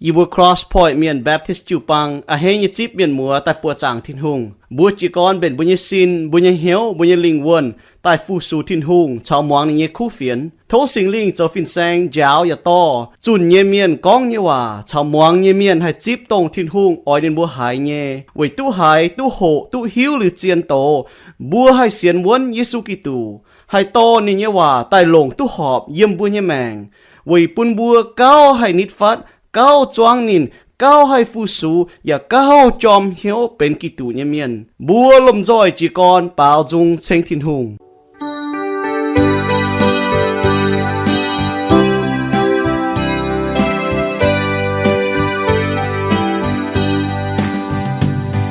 Yie mbuo Cross Point Mienh Baptist jiu-baang a'hneiv nyei zipv mienh muoz daaih buoqc zaangc Tin-Hungh. Mbuo jiez gorn mbenc mbuo nyei sin, mbuo nyei hnyouv, mbuo nyei lingh wuonh daaih fu-sux Tin-Hungh caux muangx ninh nyei kuv fienx. Tov Singx Lingh zoux fin-saeng njaaux yaac dorh zunh nyei mienh gorngv nyei waac caux muangx nyei mienh haih zipv dongh Tin-Hungh oix ninh mbuo haiz nyei, weic duqv haiz, duqv hoqc, duqv hiuv liuz zien doz, mbuo haih sienx wuonv Yesu Giduc, haih dorh ninh nyei waac daaih longc duqv horpc yiem mbuo nyei maengc, weic bun mbuo gauh haih nitv fatv, gauh zuangv ninh, gauh haih fu-sux, yaac gauh jorm hnyouv benx Giduc nyei mienh. Mbuo lomh nzoih jiez gorn baaux nzung ceng Tin-Hungh.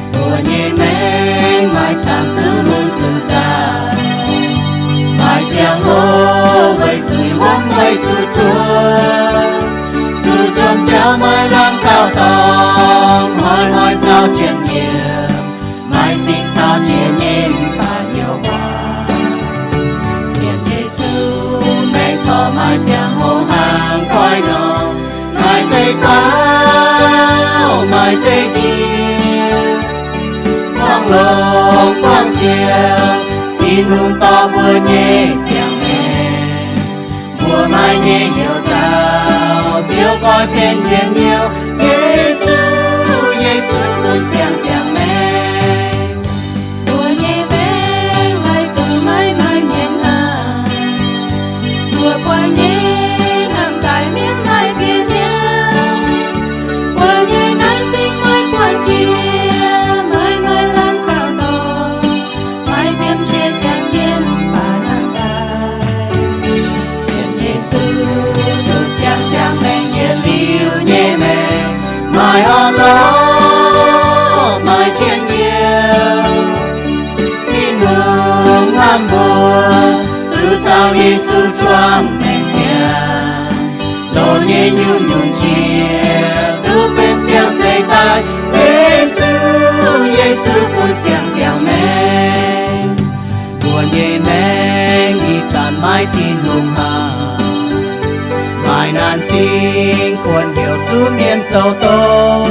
Mbuo nyei maengc maaih camv zuqc mun zuqc nzauh, maaih ziangh hoc weic zuqc wuom weic zuqc cuotv, zuqc jomc jauv maaih lamh kaux dorngx, hnoi-hnoi caux jiex nyiemc, maaih sin caux jiex nyei mv baac youc waac. Sienx Yesu maengc corc maaih ziangh hoc hnangv koi nor, maaih deix faaux, maaih deix njiec, buangv longx buangv nziouv, Tin-Hungh dorh mbuo nyei ziangh maengc. Mbuo maaih nyei heuc nzauh, Ziouv goiv benx njien-youh, Yesu, Yesu bun siang ziangh maengc. Mbuo nyei maengc laih duqv maiv maaih mienh hnangv. Mbuo buangh nyei hnamv daaih mienh maaih bieqc hnyouv. Mbuo nyei naaiv zingh maiv buangh jiex, maiv maaih lamh kaux dorngx, maiv dien qiex ziangh jienv mv baac hnamv daaih. Sienx Yesu duqv siang ziangh maengc, yietc liuz nyei maengc maaih orn-lorqc, maaih njien-youh. Tin-Hungh hnamv mbuo, duqv caux Yesu juangc maengc ziangh. Loz nyei nyungc-nyungc njiec, duqv benx siang-zeix daaih. Yesu, Yesu bun siang ziangh maengc. Mbuo nyei maengc ih zanc maiv Tin-Hungh hnangv. Maaih naanc cing kuonx heuc zuqc mienh zoux doz,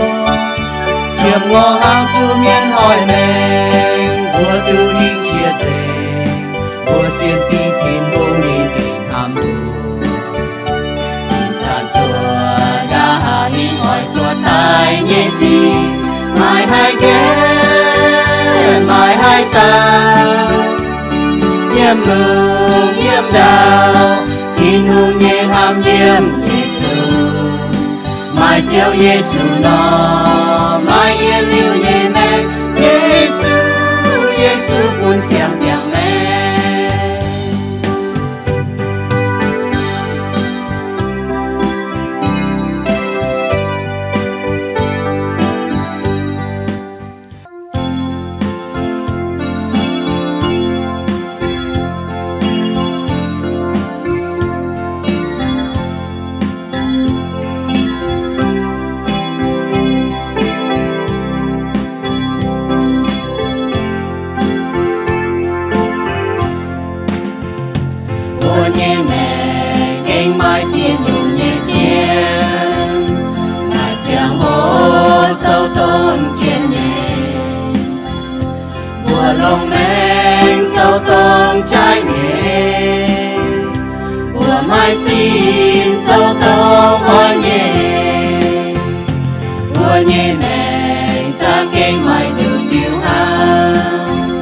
qiemx ngorc hlang zuqc mienh hoic maengc. Mbuo duqv hingh qiex nzengc, mbuo sienx dingc Tin-Hungh ninh gengh hnamv mbuo. Ih zanc zuoqc nqa'haav hingv oix zuoqc daaih nyei sic, maaih haih nqemh, maaih haih daauh, yiem lungh yiem ndau, Tin-Hungh nyei hnamv yiem Yesu. Maaih Ziouv Yesu nor, maaih yietc liuz nyei maengc. Yesu, Yesu bun siang ziangh maengc. Mbuo nyei maengc gengh maaih ziex nyungc nyei jien, maaih ziangh hoc zoux dongh jien nyei. Mbuo longx maengc zoux dongh jaaix nyei, mbuo maaih zinh zoux dongh oix nyei. Mbuo nyei maengc za'gengh maaih nduqc diuh hnangv.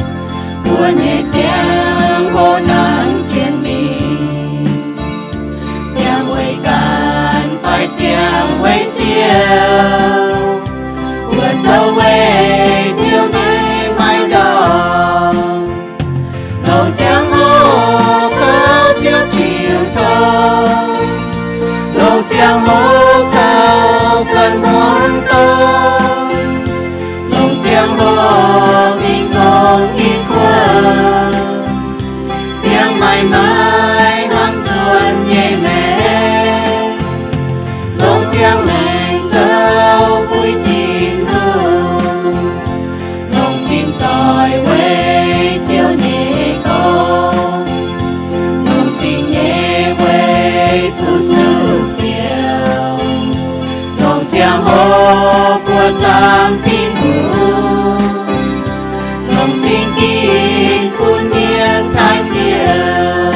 Mbuo nyei ziangh hoc nangc jien mingh, ziangh weic ganh fai ziangh weic Ziouv, mbuo zoux weic Ziouv nyei maiv ndortv. Longc ziangh hoc caux Ziouv jiu tong, longc ziangh hoc caux ganh hmuangx doic, longc ziangh hoc dingh longc i kuov, ziangh maengc maaih hnamv nzuonx nyei maengc, longc ziangh maengc zoux Ziangh hoc buoqc zaangc Tin-Hungh, longc cing-ginx bun mienh taaih Ziouv.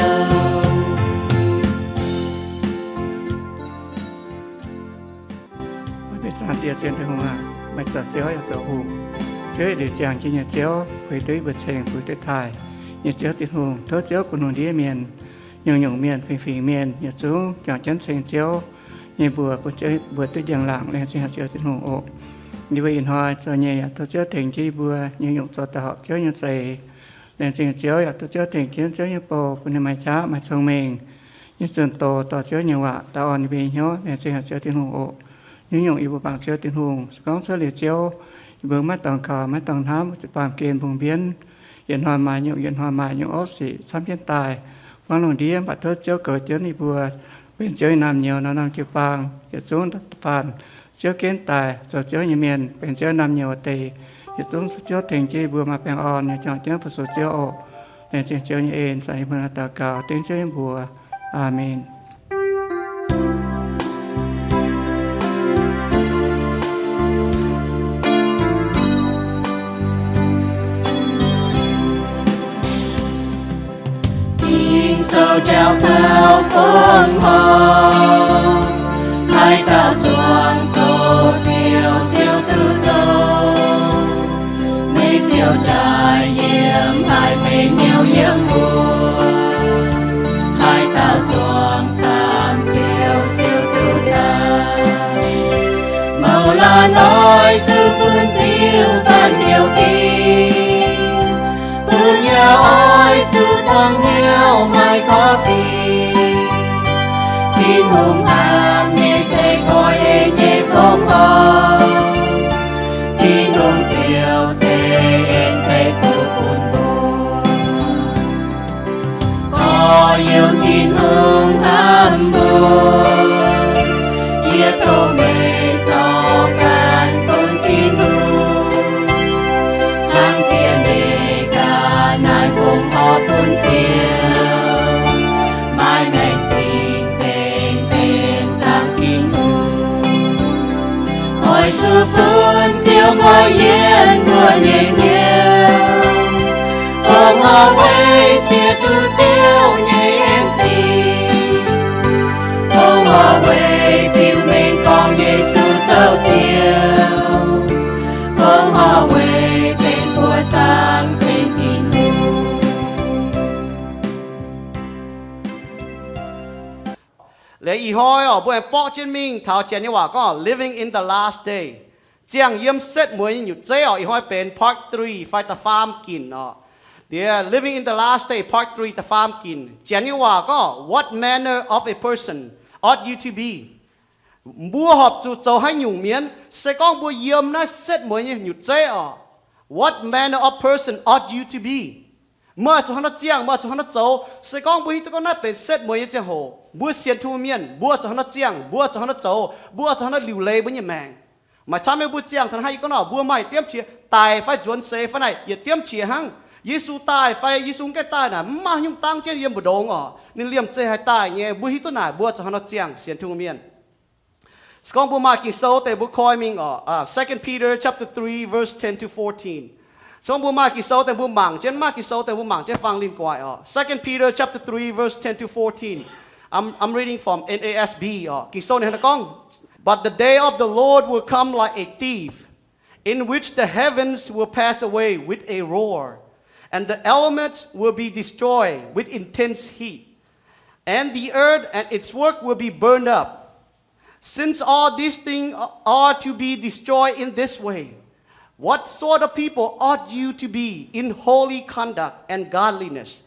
Mbuo zaangc Diex, Ziouv Tin-Hungh aac, meih zoux Ziouv yaac zoux hungh. Ziouv yietc liuz ziangh jienv nyei Ziouv, puix duqv yie mbuo ceng, puix duqv taaih nyei Ziouv Tin-Hungh. Tov Ziouv bun lungh ndiev mienh, nyungc-nyungc mienh, fingx-fingx mienh yietc zungv juangc jienv ceng Ziouv nyei mbuox, bun Ziouv mbuo duqv njang-laangc. Laengz zingh haic Ziouv Tin-Hungh oc. Yie mbuo ih hnoi zoux nyei yaac tov Ziouv tengx jienv yie mbuo nyungc-nyungc zoux daaih horpc Ziouv nyei za'eix. Laengz zingh Ziouv yaac tov Ziouv tengx jienv Ziouv nyei bou, bun ninh maaih qaqv maaih cong-mengh nyei zunh doz dorh Ziouv nyei waac daaih orn yie mbuo nyei hnyouv. Laengz zingh haic Ziouv Tin-Hungh oc. Nyungc-nyungc yie mbuo bangc Ziouv Tin-Hungh, se gorngv cuotv liuz Ziouv, yie mbuo maiv dorngx gaux, maiv dorngx hnamv, zuqc baamh gen mbungh mbienv, yietc hnoi maaih nyungc, yietc hnoi maaih nyungc orqv sic camv jienv daaih, buangv lungh ndiev. Mv baac tov Ziouv goux jienv yie mbuo, benx Ziouv nyei naamh nyouz nor, norm jiu-baang yietc zungv faanh Ziouv jienv daaih zoux Ziouv nyei mienh, benx Ziouv naamh nyouz deix. Yietc zungv Ziouv tengx jienv yie mbuo maaih baengh orn nyei juangc jienv fu-sux Ziouv oc. Laengz zingh Ziouv nyei en, zanc yie mbuo naaiv daux gaux dengv Ziouv nyei mbuox. Aamen. Ging-Sou jauv taux fongc horc, haaix dauh zuangx zoqc Ziouv siou duqv zoqc. Meih siou jaaix yiem haaix, meih hnyouv yiem wuov, haaix dauh zuangx camv Ziouv siou duqv camv. Mouz laanh oix zuqc bun Ziouv ganh hnyouv dingc, bun yaac oix zuqc buangh hnyouv maaih korv-fiqv. Tin-Hungh hnamv nyei se nqoi en nyei fongc horc. Tin-Hungh Ziouv ceix en ceix fuqv bun mbuo. Gorx-youz Tin-Hungh hnamv mbuo, yie tov meih zorqv ganh bun Tin-Hungh. Hnangv ziex nyeic ga'naaiv fongc horc bun Ziouv, maaih maengc cing-nzengc benx zaangc Tin-Hungh. Oix zuqc bun Ziouv nqoi yiem mbuo nyei hnyouv, fongc horc weic ziex duqv Ziouv nyei en zingh. Fongc horc weic biux mengh gorngv Yesu zoux Ziouv. Fongc horc weic benx buoqc zaangc ceng Tin-Hungh. Liuz ih hnoi oc, mbuo aengx borqv jienv mingh taux Janx nyei waac gorngv Living in the Last Day, ziangh yiem setv mueiz nyei nyutc zeiv oc. Ih hnoi benx part three fai da'faam ginc oc. Diex Living in the Last Day part three da'faam ginc. Janx nyei waac gorngv, What manner of a person ought you to be? Mbuo horpc zuqc zoux haaix nyungc mienh se gorngv mbuo yiem naaiv setv mueiz nyei nyutc zeiv oc? What manner of person ought you to be? Meih zuqc hnangv nor ziangh, meih zuqc hnangv nor zoux. Se gorngv mbuo hiuv duqv gorngv naaiv benx setv mueiz nyei ziangh hoc, mbuo sienx Tin-Hungh mienh, mbuo zuqc hnangv nor ziangh, mbuo zuqc hnangv nor zoux, mbuo zuqc hnangv nor liuc leiz mbuo nyei maengc. Maaih camv mienh mbuo ziangh taux naaiv, yie gorngv nor, mbuo maaih diemv qiex daic fai nzuonx seix fai naaic yietc diemv qiex hnangv. Yesu daaih fai Yesu mv gaengh daaih naaic, mv maaih nyungc dangv jienv yiem mbu'ndongx oc. Ninh liemh zeih haih daaih nyei. Mbuo hiuv duqv naaic mbuo zuqc hnangv nor ziangh sienx Tin-Hungh mienh. Se gorngv mbuo maaih Ging-Sou deix mbuo koi mingh oc, Second Peter chapter three verse ten to fourteen. Se gorngv mbuo maaih Ging-Sou deix mbuo mangc jienv, maaih Ging-Sou deix mbuo mangc jienv faang linh guaix oc. Second Peter chapter three verse ten to fourteen. I'm, I'm reading from N A S B oc. Ging-Sou ninh hnangv naaiv gorngv, But the day of the Lord will come like a thief, in which the heavens will pass away with a roar, and the elements will be destroyed with intense heat, and the earth and its work will be burned up. Since all these things are to be destroyed in this way, what sort of people ought you to be in holy conduct and godliness,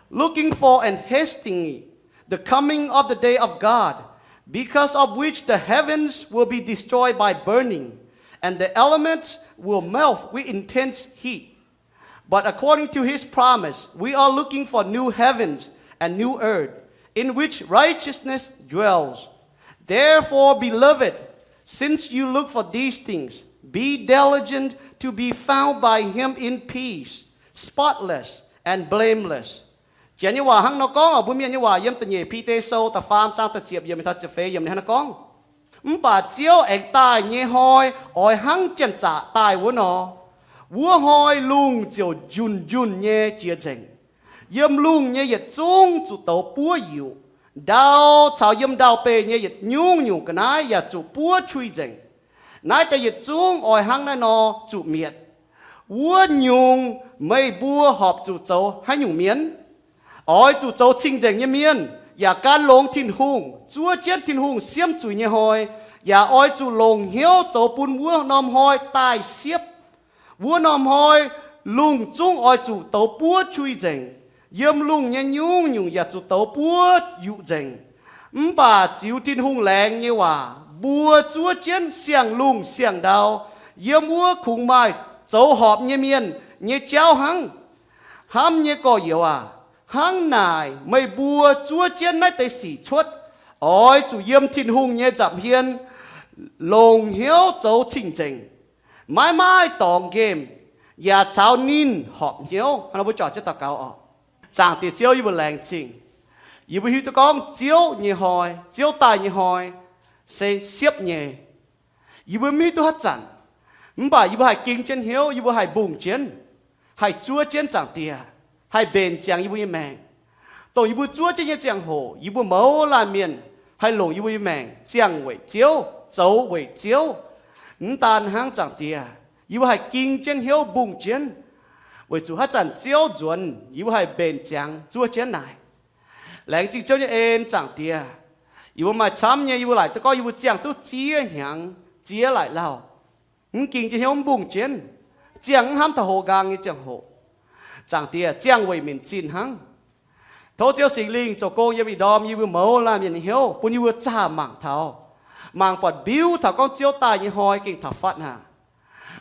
looking for and hastening the coming of the day of God, because of which the heavens will be destroyed by burning, and the elements will melt with intense heat? But according to his promise, we are looking for new heavens and new earth, in which righteousness dwells. Therefore, beloved, since you look for these things, be diligent to be found by him in peace, spotless and blameless. Janx nyei waac hnangv nor gorngv oc, mbuo Mienh nyei waac yiem da'nyeic Bide Sou da'faam zaang da'ziepc yiemc taux ziepc feix yiemc ninh hnangv nor gorngv, Mv baac Ziouv aengx daaih nyei hnoi oix hnangv janx-zaqc daaih wuov nor. Wuov hnoi lungh ziouc njunh njunh nyei jiex nzengc. Yiem lungh nyei yietc zungv zuqc douz buov yuqc. Ndau caux yiem ndau-beih nyei yietc nyungc-nyungc ga'naaiv yaac zuqc buov qui nzengc. Naaiv deix yietc zungv oix hnangv naaiv nor zuqc mietc. Wuov nyungc meih mbuo horpc zuqc zoux haaix nyungc mienh? Oix zuqc zoux cing-nzengc nyei mienh, yaac gan longx Tin-Hungh, zuov jienv Tin-Hungh siemv zuiz nyei hnoi, yaac oix zuqc longc hnyouv zoux bun wuov norm hnoi daaih siepv. Wuov norm hnoi lungh zungv oix zuqc douz buov qui nzengc. Yiem lungh nyei nyungc-nyungc yaac zuqc douz buov yuqc nzengc. Mv baac ziux Tin-Hungh laengz nyei waac mbuo zuov jienv siang-lungh siang-ndau, yiem wuov kungx maaih zoux horpc nyei mienh nyei jauv hnangv. Hnamv nyei gorx-youz aac, hnangv naaic meih mbuo zuov jienv naaiv deix sic cuotv, oix zuqc yiem Tin-Hungh nyei nza'hmien longc hnyouv zoux cing-nzengc, maiv maaih dorngx nqemh, yaac caux ninh horpc hnyouv. Hnangv nor mbuo juangc jienv daux gaux oc. Zaangc Diex Ziouv, yie mbuo laengz zingh. Yie mbuo hiuv duqv gorngv Ziouv nyei hnoi, Ziouv daaih nyei hnoi se siepv nyei. Yie mbuo mv hiuv duqv haaix zanc, mv baac yie mbuo haih ging jienv hnyouv, yie mbuo haih mbungh jienv, haih zuov jienv Zaangc Diex, haih mbenc ziangx yie mbuo nyei maengc. Dongh yie mbuo zuov jienv nyei ziangh hoc, yie mbuo mouz laanh mienh haih longc yie mbuo nyei maengc ziangh weic Ziouv, zoux weic Ziouv. Mv daan hnangv, Zaangc Diex, yie mbuo haih ging jienv hnyouv mbungh jienv, weic zuqc haaix zanc Ziouv nzuonx, yie mbuo haih mbenc ziangx zuov jienv naaic. Laengz zingh Ziouv nyei en, Zaangc Diex. Yie mbuo maaih camv nyei, yie mbuo laaic duqv gorngv yie mbuo ziangh duqv ziex hnyangx, ziex laaic lauh, mv ging jienv hnyouv, mv mbungh jienv, ziangh mv hnamv taux hoqc nqaang nyei ziangh hoc. Zaangc Diex, ziangh weic minc zinh hnangv. Tov Ziouv Singx Lingh zoux gong yiem ih ndorm yie mbuo mouz laanh mienh nyei hnyouv, bun yie mbuo zaah mangc taux, mangc buatc mbiuv taux gorngv Ziouv daaih nyei hnoi gengh taux fatv hnangv.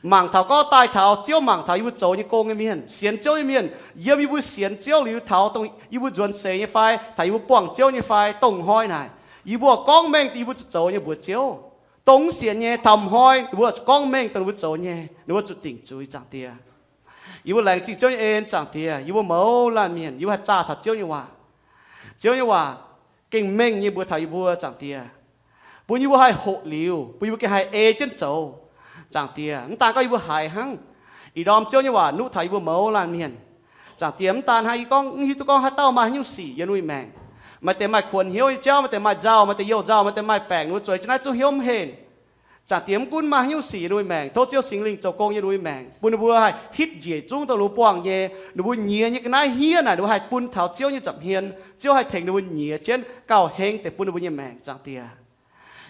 Mangc taux gorngv daaih taux Ziouv mangc taux yie mbuo zoux nyei gong nyei mienh, sienx Ziouv nyei mienh, yiem yie mbuo sienx Ziouv liuz taux dongh yie mbuo nzuonx seix nyei fai taux yie mbuo buangh Ziouv nyei fai, dongh hnoi naaic yie mbuo gorngv mengh dongh yie mbuo zuqc zoux nyei mbuox Ziouv. Dongh mv sienx nyei, taux hnoi ninh mbuo zuqc gorngv mengh dongh ninh mbuo zoux nyei, ninh mbuo zuqc dingc zuiz, Zaangc Diex. Yie mbuo laengz zingh Ziouv nyei en, Zaangc Diex. Yie mbuo mouz laanh mienh, yie mbuo haih zaah taux Ziouv nyei waac. Ziouv nyei waac gengh mengh nyei mbuox taux yie mbuo, Zaangc Diex, bun yie mbuo haih hoqc liuz, bun yie mbuo gengh haih ei jienv zoux, Zaangc Diex. Mv daan gorngv yie mbuo haiz hnangv, ih ndorm Ziouv nyei waac nuqv taux yie mbuo mouz laanh mienh, Zaangc Diex. Mv daan hnangv, yie gorngv mv hiuv duqv gorngv haaix dauh maaih haaix nyungc sic yiem ninh mbuo nyei maengc. Maaih deix maaih kuonx hnyouv nyei jauv, maaih deix maaih nzauh, maaih deix youh nzauh, maaih deix maaih baengc, ninh mbuo zueiz jienv naaiv zungv hnyouv mv henh. Zaangc Diex, mv gunv maaih haaix nyungc sic yiem ninh mbuo nyei maengc, tov Ziouv Singx Lingh zoux gong yiem ninh mbuo nyei maengc, bun ninh mbuo haih hitv njiec zungv dongh ninh mbuo buangh nyei, ninh mbuo nyiex nyei ga'naaiv hniev naaic, ninh mbuo haih bun taux Ziouv nyei nza'hmien, Ziouv haih tengx ninh mbuo nyiex jienv gauh heng deix bun ninh mbuo nyei maengc, Zaangc Diex.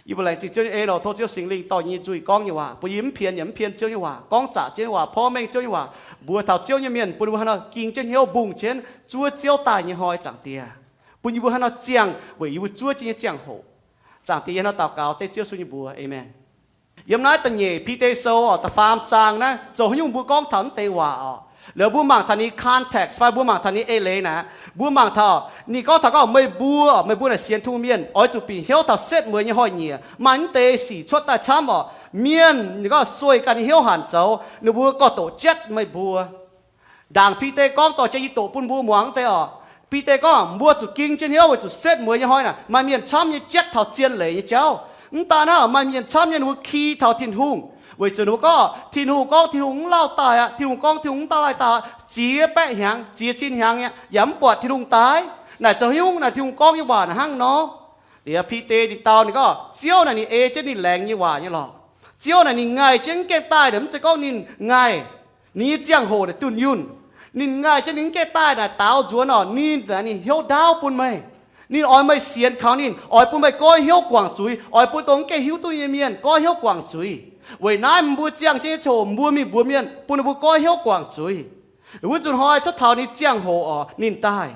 Yie mbuo laengz zingh Ziouv nyei en oc. Tov Ziouv Singx Lingh dorh yie nyei nzuih gorngv nyei waac, bun yie mv pien yaac mv pien Ziouv nyei waac, gorngv zaqc Ziouv nyei waac, porv mengh Ziouv nyei waac, mbuox taux Ziouv nyei mienh, bun ninh mbuo haaix nor ging jienv hnyouv mbungh jienv zuov Ziouv daaih nyei hnoi, Zaangc Diex, bun yie mbuo haaix nor ziangh weic yie mbuo zuov jienv nyei ziangh hoc. Zaangc Diex, yie haaix nor daux gaux dengv Ziouv Yesu nyei mbuox. Aamen. Yiem naaiv da'nyeic Bide Sou oc, da'faam zaang naaiv, zoux haaix nyungc mbuo gorngv taux naaiv deix waac oc, liuz mbuo mangc taux ninh context fai mbuo mangc taux ninh eix leiz naaic, mbuo mangc taux ninh gorngv taux gorngv meih mbuo, meih mbuo naaic sienx Tin-Hungh mienh oix zuqc bieqc hnyouv taux setv mueiz nyei hnoi-nyieqc, maaih naaiv deix sic cuotv daaih camv oc. Mienh ninh gorngv sueih ganh nyei hnyouv hanc zoux, ninh mbuo gorx-doqc jatv meih mbuo. Ndaangc Bide gorngv dorh jiex i doqc bun mbuo muangx deix oc. Bide gorngv mbuo zuqc ging jienv hnyouv weic zuqc setv mueiz nyei hnoi naaic maaih mienh camv nyei jatv taux zien leiz nyei jauv. Mv daan naaiv, maaih mienh camv nyei ninh mbuo ki taux Tin-Hungh, weic zuqc ninh mbuo gorngv Tin-Hungh gorngv Tin-Hungh mv lauh daaih aqv, Tin-Hungh gorngv Tin-Hungh mv daaih daaih ziex baeqv hnyangx, ziex cin hnyangx yaac mv buatc Tin-Hungh daaih. Naaic zoux haaix nyungc naaic Tin-Hungh gorngv nyei waac naaic hnangv nor. Liuz Bide ninh dau ninh gorngv Ziouv naaic ninh ei jienv ninh laengz nyei waac nyei lorqc. Ziouv naaic ninh ngaih jienv mv gaengh daaih naaic, mv zeiz gorngv ninh ngaih, ninh nyei ziangh hoc naaic dunh yunh. Ninh ngaih jienv ninh mv gaengh daaih naaic daaux nzuonx oc. Ninh naaic ninh hnyouv ndaauv bun meih. Ninh oix meih sienx kaux ninh, oix bun meih goiv hnyouv guangc zuiz, oix bun dongh mv gaengh hiuv duqv nyei mienh goiv hnyouv guangc zuiz. Weic naaiv mbuo ziangh jienv nyei ziangh hoc mbuo mingh mbuox mienh, bun ninh mbuo goiv hnyouv guangc zuiz. Wuov nzunc hnoi cuotv taux ninh ziangh hoc oc, ninh daaih.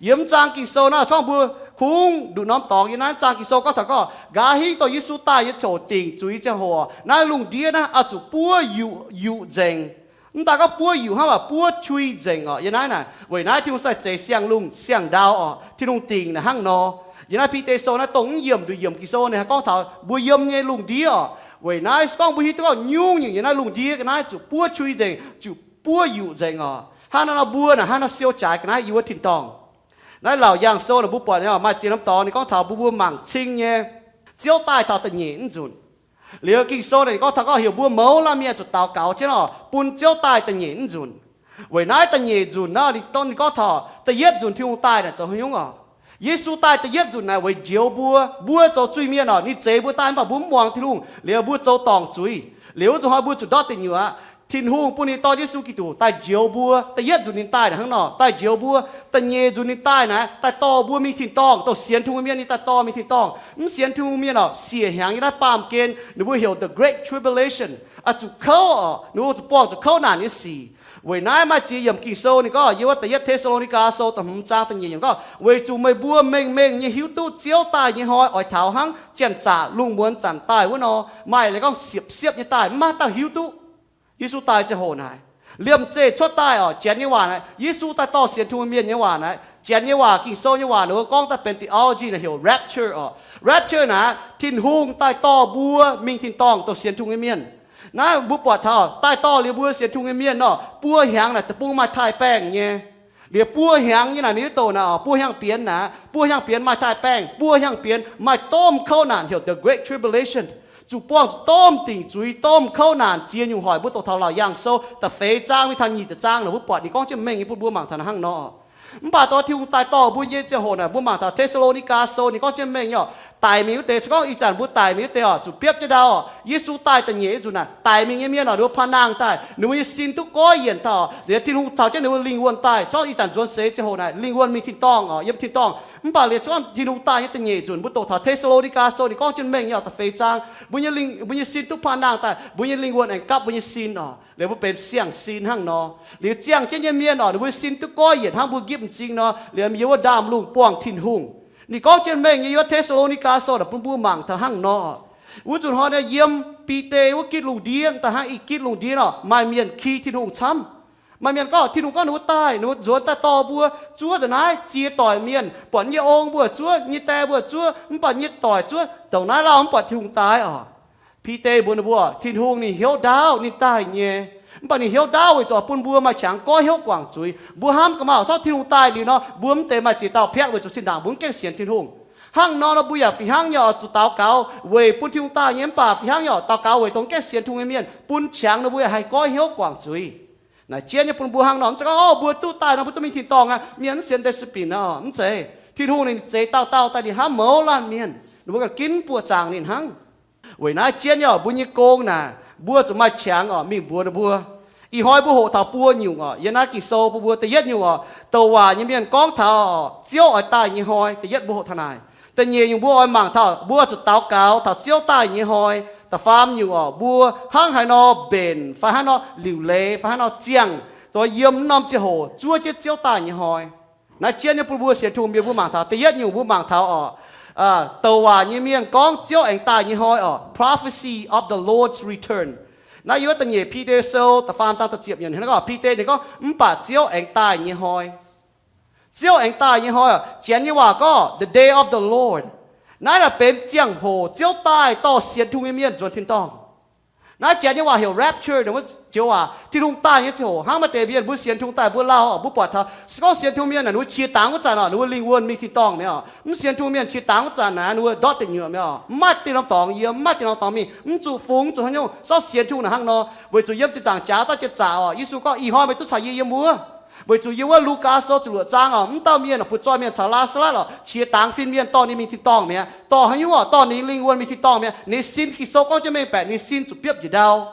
Yiem zaang Ging-Sou naaiv, corc mbuo kungx nduqc norm dorngx yiem naaiv zaang Ging-Sou gorngv taux gorngv nqa'haav hingv dongh Yesu daaih nyei ziouc dingc zuiz ziangh hoc, naaiv lungh ndiev naaiv oix zuqc buov yuqc, yuqc nzengc. Mv daan gorngv buov yuqc hnangv, mv baac buov qui nzengc oc. Yiem naaiv naaic, weic naaiv Tin-Hungh sai zeix siang-lungh siang-ndau oc. Tin-Hungh dingc naaic hnangv nor. Yiem naaiv Bide Sou naaiv dongh mv yiemc nduqc yiemc Ging-Sou naaic gorngv taux mbuo yiem nyei lungh ndiev oc. Weic naaiv se gorngv mbuo hiuv duqv gorngv nyungc-nyungc yiem naaiv lungh ndiev ga'naaiv zuqc buov qui nzengc, zuqc buov yuqc nzengc oc. Hnangv naaiv nor mbuo naaic hnangv nor siou jaaix ga'naaiv yiem wuov tin-dorngh. Naaiv Laauc Yaangh Sou naaic mbuo buatc nyei oc, maaih ziex norm dorngx ninh gorngv taux mbuo, mbuo mangc cing nyei. Ziouv daaih taux da'nyeic mv nzunc. Liuz Ging-Sou naaic ninh gorngv taux gorngv heuc mbuo mouz laanh mienh zuqc daux gaux jienv oc, bun Ziouv daaih da'nyeic mv nzunc. Weic naaiv da'nyeic nzunc naaiv ninh gorngv taux da'yietv nzunc Tin-Hungh daaih naaic zoux haaix nyungc oc. Yesu daaih da'yietv nzunc naaic weic njoux mbuo, mbuo zoux zuiz-mienh oc, ninh zeix mbuo daaih mv baac mbuo mv muangx Tin-Hungh, liuz mbuo zoux dorngc zuiz. Liuz wuov nzunc hnoi mbuo zuqc ndortv deic nyuoqc aqv. Tin-Hungh bun ninh dorn Yesu Giduc daaih njoux mbuo. Da'yietv nzunc ninh daaih naaic hnangv nor daaih njoux mbuo. Da'nyeic nzunc ninh daaih naaic daaih dorh mbuo mingh tin-dorngh. Dongh sienx Tin-Hungh mienh ninh daaih dorh mingh tin-dorngh. Mv sienx Tin-Hungh mienh oc, siec hnyangx nyei naaiv baamh gen ninh mbuo heuc the Great Tribulation, oix zuqc kouv oc, ninh mbuo zuqc buangh zuqc kouv naanc nyei sic. Weic naaiv maaih ziex yiemc Ging-Sou ninh gorngv yiem wuov da'yietv Te^saa^lo^ni^gaa Sou da'hmz zaang da'nyeic yiemc gorngv, weic zuqc meih mbuo mengh mengh nyei hiuv duqv Ziouv daaih nyei hnoi oix taux hnangv janx-zaqc lungh muonz zanc daaih wuov nor, maaih leiz gorngv siepv-siepv nyei daaih, mv maaih dauh hiuv duqv. Yesu daaih ziangh hoc naaic, liemh zeih cuotv daaih oc, Janx nyei waac naaic, Yesu daaih dorh sienx Tin-Hungh mienh nyei waac naaic, Janx nyei waac, Ging-Sou nyei waac ninh mbuo gorngv daaih benx theology naaic heuc rapture oc. Rapture naaic Tin-Hungh daaih dorh mbuo mingh tin-dorngh dongh sienx Tin-Hungh nyei mienh. Naaiv mbuo buatc taux daaih dorh liuz mbuo sienx Tin-Hungh nyei mienh nor, buo hnyangx naaic deic-bung maaih taaih-baengh nyei. Liuz buo hnyangx nyei naaic mienh mv douh naaic oc, buo hnyangx bienx naaic, buo hnyangx bienx maaih taaih-baengh, buo hnyangx bienx maaih domh kouv naanc heuc the Great Tribulation. Zuqc buangh zuqc domh dingc zuiz, domh kouv naanc ziex nyungc hoic. Mbuo doqc taux Laauc Yaangh Sou da'feix zaang mingh taux nyic ziepc zaang naaic mbuo buatc ninh gorngv jienv mengh nyei bun mbuo mangc taux naaiv hnangv nor. Mv baac dongh Tin-Hungh daaih dorh mbuo nyei ziangh hoc naaic mbuo mangc taux Te^saa^lo^ni^gaa Sou ninh gorngv jienv mengh nyei oc. Daic mingh wuov deix, se gorngv ih zanc mbuo daic mingh wuov deix oc, zuqc biopv jienv ndau oc. Yesu daaih da'nyeic nzunc naaic daic mingh nyei mienh oc, ninh mbuo paan nangh daaih, ninh mbuo nyei sin duqv goiv yienc daaih oc. Liuz Tin-Hungh caux jienv ninh mbuo lingh wuonh daaih. Se gorngv ih zanc nzuonx seix ziangh hoc naaic lingh wuonh mingh tin-dorngh oc, yiem tin-dorngh. Mv baac liuz se gorngv Tin-Hungh daaih nyei da'nyeic nzunc mbuo doqc taux Te^saa^lo^ni^gaa Sou ninh gorngv jienv mengh nyei oc, da'feix zaang, mbuo nyei lingh, mbuo nyei sin duqv paan nangh daaih, mbuo nyei lingh wuonh aengx gapv mbuo nyei sin oc. Liuz mbuo benx siang-sin hnangv nor. Liuz ziangh jienv nyei mienh oc, ninh mbuo sin duqv goiv yienc hnangv mbuo nqipv m'zing nor, liuz yiem wuov ndaamv-lungh buangh Tin-Hungh. Ninh gorngv jienv mengh nyei yiem Te^saa^lo^ni^gaa Sou naaic bun mbuo mangc taux hnangv nor. Wuov nzunc hnoi naaic yiem Bide wuov gitv lungh ndiev daaih hnangv i gitv lungh ndiev oc, maaih mienh ki Tin-Hungh camv. Maaih mienh gorngv Tin-Hungh gorngv ninh mbuo daaih, ninh mbuo nzuonx daaih dorh mbuo, zuov ndongc naaiv ziex doic mienh, buatc nyei ong mbuo zuov, nyei die mbuo zuov, mv baac nyei doic zuov ndongc naaiv lauh mv buatc Tin-Hungh daaih oc. Bide mbuox ninh mbuo, Tin-Hungh ninh hnyouv ndaauv ninh daaih nyei. Mv baac ninh hnyouv ndaauv weic zuqc bun mbuo maaih qangx goiv hnyouv guangc zuiz. Mbuo hnamv ga'maah, zorqv Tin-Hungh daaih liuz nor, mbuo mv deix maaih ziex dauh piatv weic zuqc zinh ndaangc mbuo mv gaengh sienx Tin-Hungh. Hnangv nor nor mbuo yaac fih hnangv nyei oc, zuqc daux gaux weic bun Tin-Hungh daaih nyei, mv baac fih hnangv nyei oc, daux gaux weic dongh mv gaengh sienx Tin-Hungh nyei mienh bun qangx ninh mbuo yaac haih goiv hnyouv guangc zuiz. Naaic jienv nyei bun mbuo hnangv nor, mv zeiz gorngv, o, mbuo duqv daaih nor mbuo duqv mingh tin-dorngh aqv, mienh mv sienx deix sueih binc nor, mv zeiz. Tin-Hungh ninh zeix dauh dauh daaih, ninh hnamv mouz laanh mienh, ninh mbuo ganh ginv buoqc zaangc ninh hnangv. Weic naaiv jienv nyei oc, mbuo nyei gong naaic, mbuo zuqc maaih qangx oc mingh mbuox ninh mbuo. Ih hnoi mbuo hoqc taux buo nyungc oc, yiem naaiv Ging-Sou bun mbuo. Da'yietv nyungc oc, douc waac nyei mienh gorngv taux oc, Ziouv oix daaih nyei hnoi, da'yietv mbuo hoqc taux naaic. Da'nyeic nyungc mbuo oix mangc taux, mbuo zuqc daux gaux taux Ziouv daaih nyei hnoi. Da'faam nyungc oc, mbuo hnangv haaix nor mbenc fai hnangv nor liuc leiz fai hnangv nor ziangh dongh yiem norm ziangh hoc zuov jienv Ziouv daaih nyei hnoi. Naaiv jienv nyei bun mbuo sienx Tin-Hungh mienh mbuo mangc taux. Da'yietv nyungc mbuo mangc taux oc, douc waac nyei mienh gorngv Ziouv aengx daaih nyei hnoi oc, prophecy of the Lord's return. Naaiv yiem wuov da'nyeic Bide Sou da'faam zaang da'ziepc yiemc hnangv nor, Bide ninh gorngv, mv baac Ziouv aengx daaih nyei hnoi. Ziouv aengx daaih nyei hnoi oc, Janx nyei waac gorngv the day of the Lord. Naaiv naaic benx ziangh hoc Ziouv daaih dorh sienx Tin-Hungh nyei mienh nzuonx tin-dorngh. Naaiv Janx nyei waac heuc rapture, ninh mbuo joux waac Tin-Hungh daaih nyei ziangh hoc. Hnangv maaih deix mienh mbuo sienx Tin-Hungh daaih mbuo lauh oc, mbuo buatc taux se gorngv sienx Tin-Hungh mienh naaic ninh mbuo qiex dangx wuov zanc oc, ninh mbuo lingh wuonh mingh tin-dorngh mi'aqv oc. Mv sienx Tin-Hungh mienh qiex dangx wuov zanc naaic ninh mbuo ndortv deic nyuoqc mi'aqv oc, mv maaih dingh norm dorngx yiem, mv maaih dingh norm dorngx mingh, mv zuqc fungx, mv zuqc haaix nyungc. Se gorngv sienx Tin-Hungh naaic hnangv nor, weic zuqc yiem ziepc nzaangc jaax daaih ziepc nzaangc oc, Yesu gorngv, ih hnoi meih duqv caux yie yiem wuov. Weic zuqc yiem wuov Lugaa Sou ziepc luoqc zaang oc, mv dauh mienh oc, butv-zoih mienh caux Laa^saa^latv oc, qiex dangx fin-mienh dorh ninh mingh tin-dorngh mi'aqv. Dorh haaix nyungc oc? Dorh ninh lingh wuonh mingh tin-dorngh mi'aqv. Ninh sin, Ging-Sou gorngv jienv mengh baeqc ninh sin zuqc biopv njiec ndau.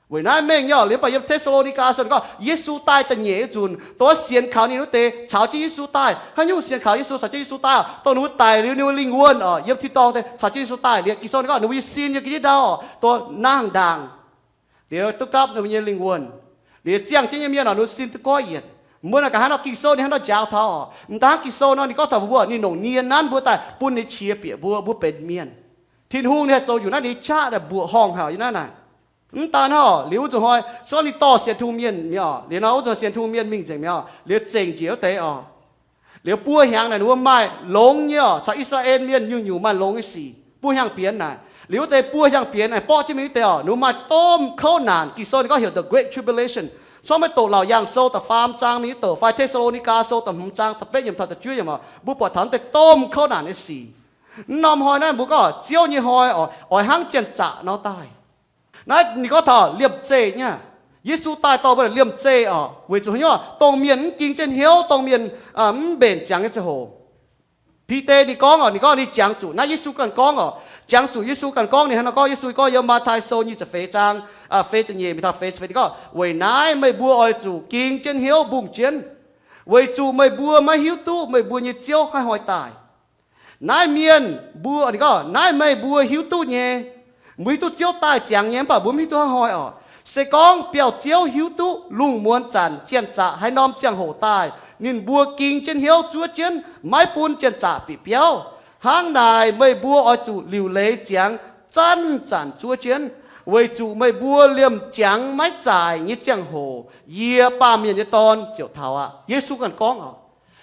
Weic naaiv mengh nyei oc, liuz mv baac yiem Te^saa^lo^ni^gaa Sou gorngv Yesu daaih da'nyeic nzunc, dongh wuov sienx kaux ninh wuov deix caux jienv Yesu daaih. Haaix nyungc sienx kaux Yesu caux jienv Yesu daaih oc? Dongh ninh mbuo daic liuz ninh mbuo lingh wuonh oc, yiem tin-dorngh deix caux jienv Yesu daaih. Liuz Ging-Sou ninh gorngv ninh mbuo nyei sin yiem ga'ndiev ndau oc, dongh nangh ndaangc. Liuz duqv gapv ninh mbuo nyei lingh wuonh. Liuz ziangh jienv nyei mienh oc, ninh mbuo sin duqv goiv yienc. Mbuo naaic gaax hnangv nor Ging-Sou ninh hnangv nor njaaux taux oc. M'daaih hnangv Ging-Sou nor ninh gorngv taux mbuo, ninh longc nie nanv mbuo daaih bun ninh qiex bieqc mbuo, mbuo benx mienh. Tin-Hungh ninh haih zoux nyungc naaiv, ninh qaqv naaic mbuoqc horngh haic yiem naaiv naaic. Mv daan hnangv oc, liuz wuov nzunc hnoi se gorngv ninh dorh sienx Tin-Hungh mienh mi'aqv oc, liuz nor wuov nzunc sienx Tin-Hungh mienh mingh nzengc mi'aqv oc, liuz zengc njiec wuov deix oc. Liuz buo hnyangx naaic ninh mbuo maaih longx nyei oc, caux I^saa^laa^en Mienh nyungc-nyungc maaih longx nyei sic. Buo hnyangx bienx naaic, liuz wuov deix buo hnyangx bienx naaic borqv jienv mingh wuov deix oc, ninh mbuo maaih domh kouv naanc. Ging-Sou ninh gorngv heuc the Great Tribulation. Se gorngv meih doqc Laauc Yaangh Sou da'faam zaang mingh wuov douc fai Te^saa^lo^ni^gaa Sou da'hmz zaang da'betv yiemc taux da'juov yiemc oc, mbuo buatc taux wuov deix domh kouv naanc nyei sic. Mv norm hnoi naaiv mbuo gorngv Ziouv nyei hnoi oc, oix hnangv janx-zaqc nor daaih. Naaiv ninh gorngv taux liemh zeih nyei. Yesu daaih dorh mbuo liemh zeih oc, weic zuqc haaix nyungc? Dongh mienh mv ging jienv hnyouv, dongh mienh mv mbenc ziangx nyei ziangh hoc. Bide ninh gorngv oc, ninh gorngv ninh jangx zuqc naaiv Yesu ganh gorngv oc. Jangx zuqc Yesu ganh gorngv, ninh hnangv nor gorngv, Yesu gorngv yiem Matv^tai Sou nyic ziepc feix zaang, feix ziepc nyeic mingh taux feix ziepc feix, ninh gorngv, Weic naaiv meih mbuo oix zuqc ging jienv hnyouv mbungh jienv, weic zuqc meih mbuo maiv hiuv duqv meih mbuo nyei Ziouv haaix hnoi daaih. Naaiv mienh mbuo, ninh gorngv, naaiv meih mbuo hiuv duqv nyei. Mbuo hiuv duqv Ziouv daaih ziangx nyei, mv baac mbuo mv hiuv duqv haaix hnoi oc. Se gorngv biauv-ziouv hiuv duqv lungh muonz zanc janx-zaqc haaix norm ziangh hoc daaih, ninh mbuo ging jienv hnyouv zuov jienv, maiv bun janx-zaqc bieqc biauv. Hnangv naaic meih mbuo oix zuqc liuc leiz ziangx zanc-zanc zuov jienv, weic zuqc meih mbuo liemh jangx maiv zaaic nyei ziangh hoc yie, Baamh Mienh nyei Dorn, ziouc taux aqv. Yesu ganh gorngv oc.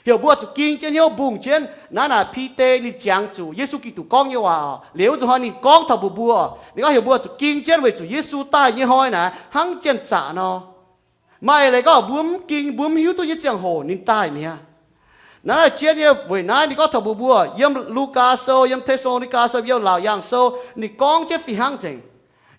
Heuc mbuo zuqc ging jienv hnyouv mbungh jienv. Naaiv naaic Bide ninh jangx zuqc Yesu Giduc gorngv nyei waac oc. Liuz wuov nzunc hnoi ninh gorngv taux mbuox mbuo, ninh gorngv heuc mbuo zuqc ging jienv weic zuqc Yesu daaih nyei hnoi naaic hnangv janx-zaqc nor. Maaih eix leiz gorngv mbuo mv ging, mbuo mv hiuv duqv nyei ziangh hoc ninh daaih mi'aqv. Naaiv naaiv jienv nyei weic naaiv ninh gorngv taux mbuox mbuo yiem Lugaa Sou, yiem Te^saa^lo^ni^gaa Sou, yiem Laauc Yaangh Sou, ninh gorngv jienv fih hnangv nzengc.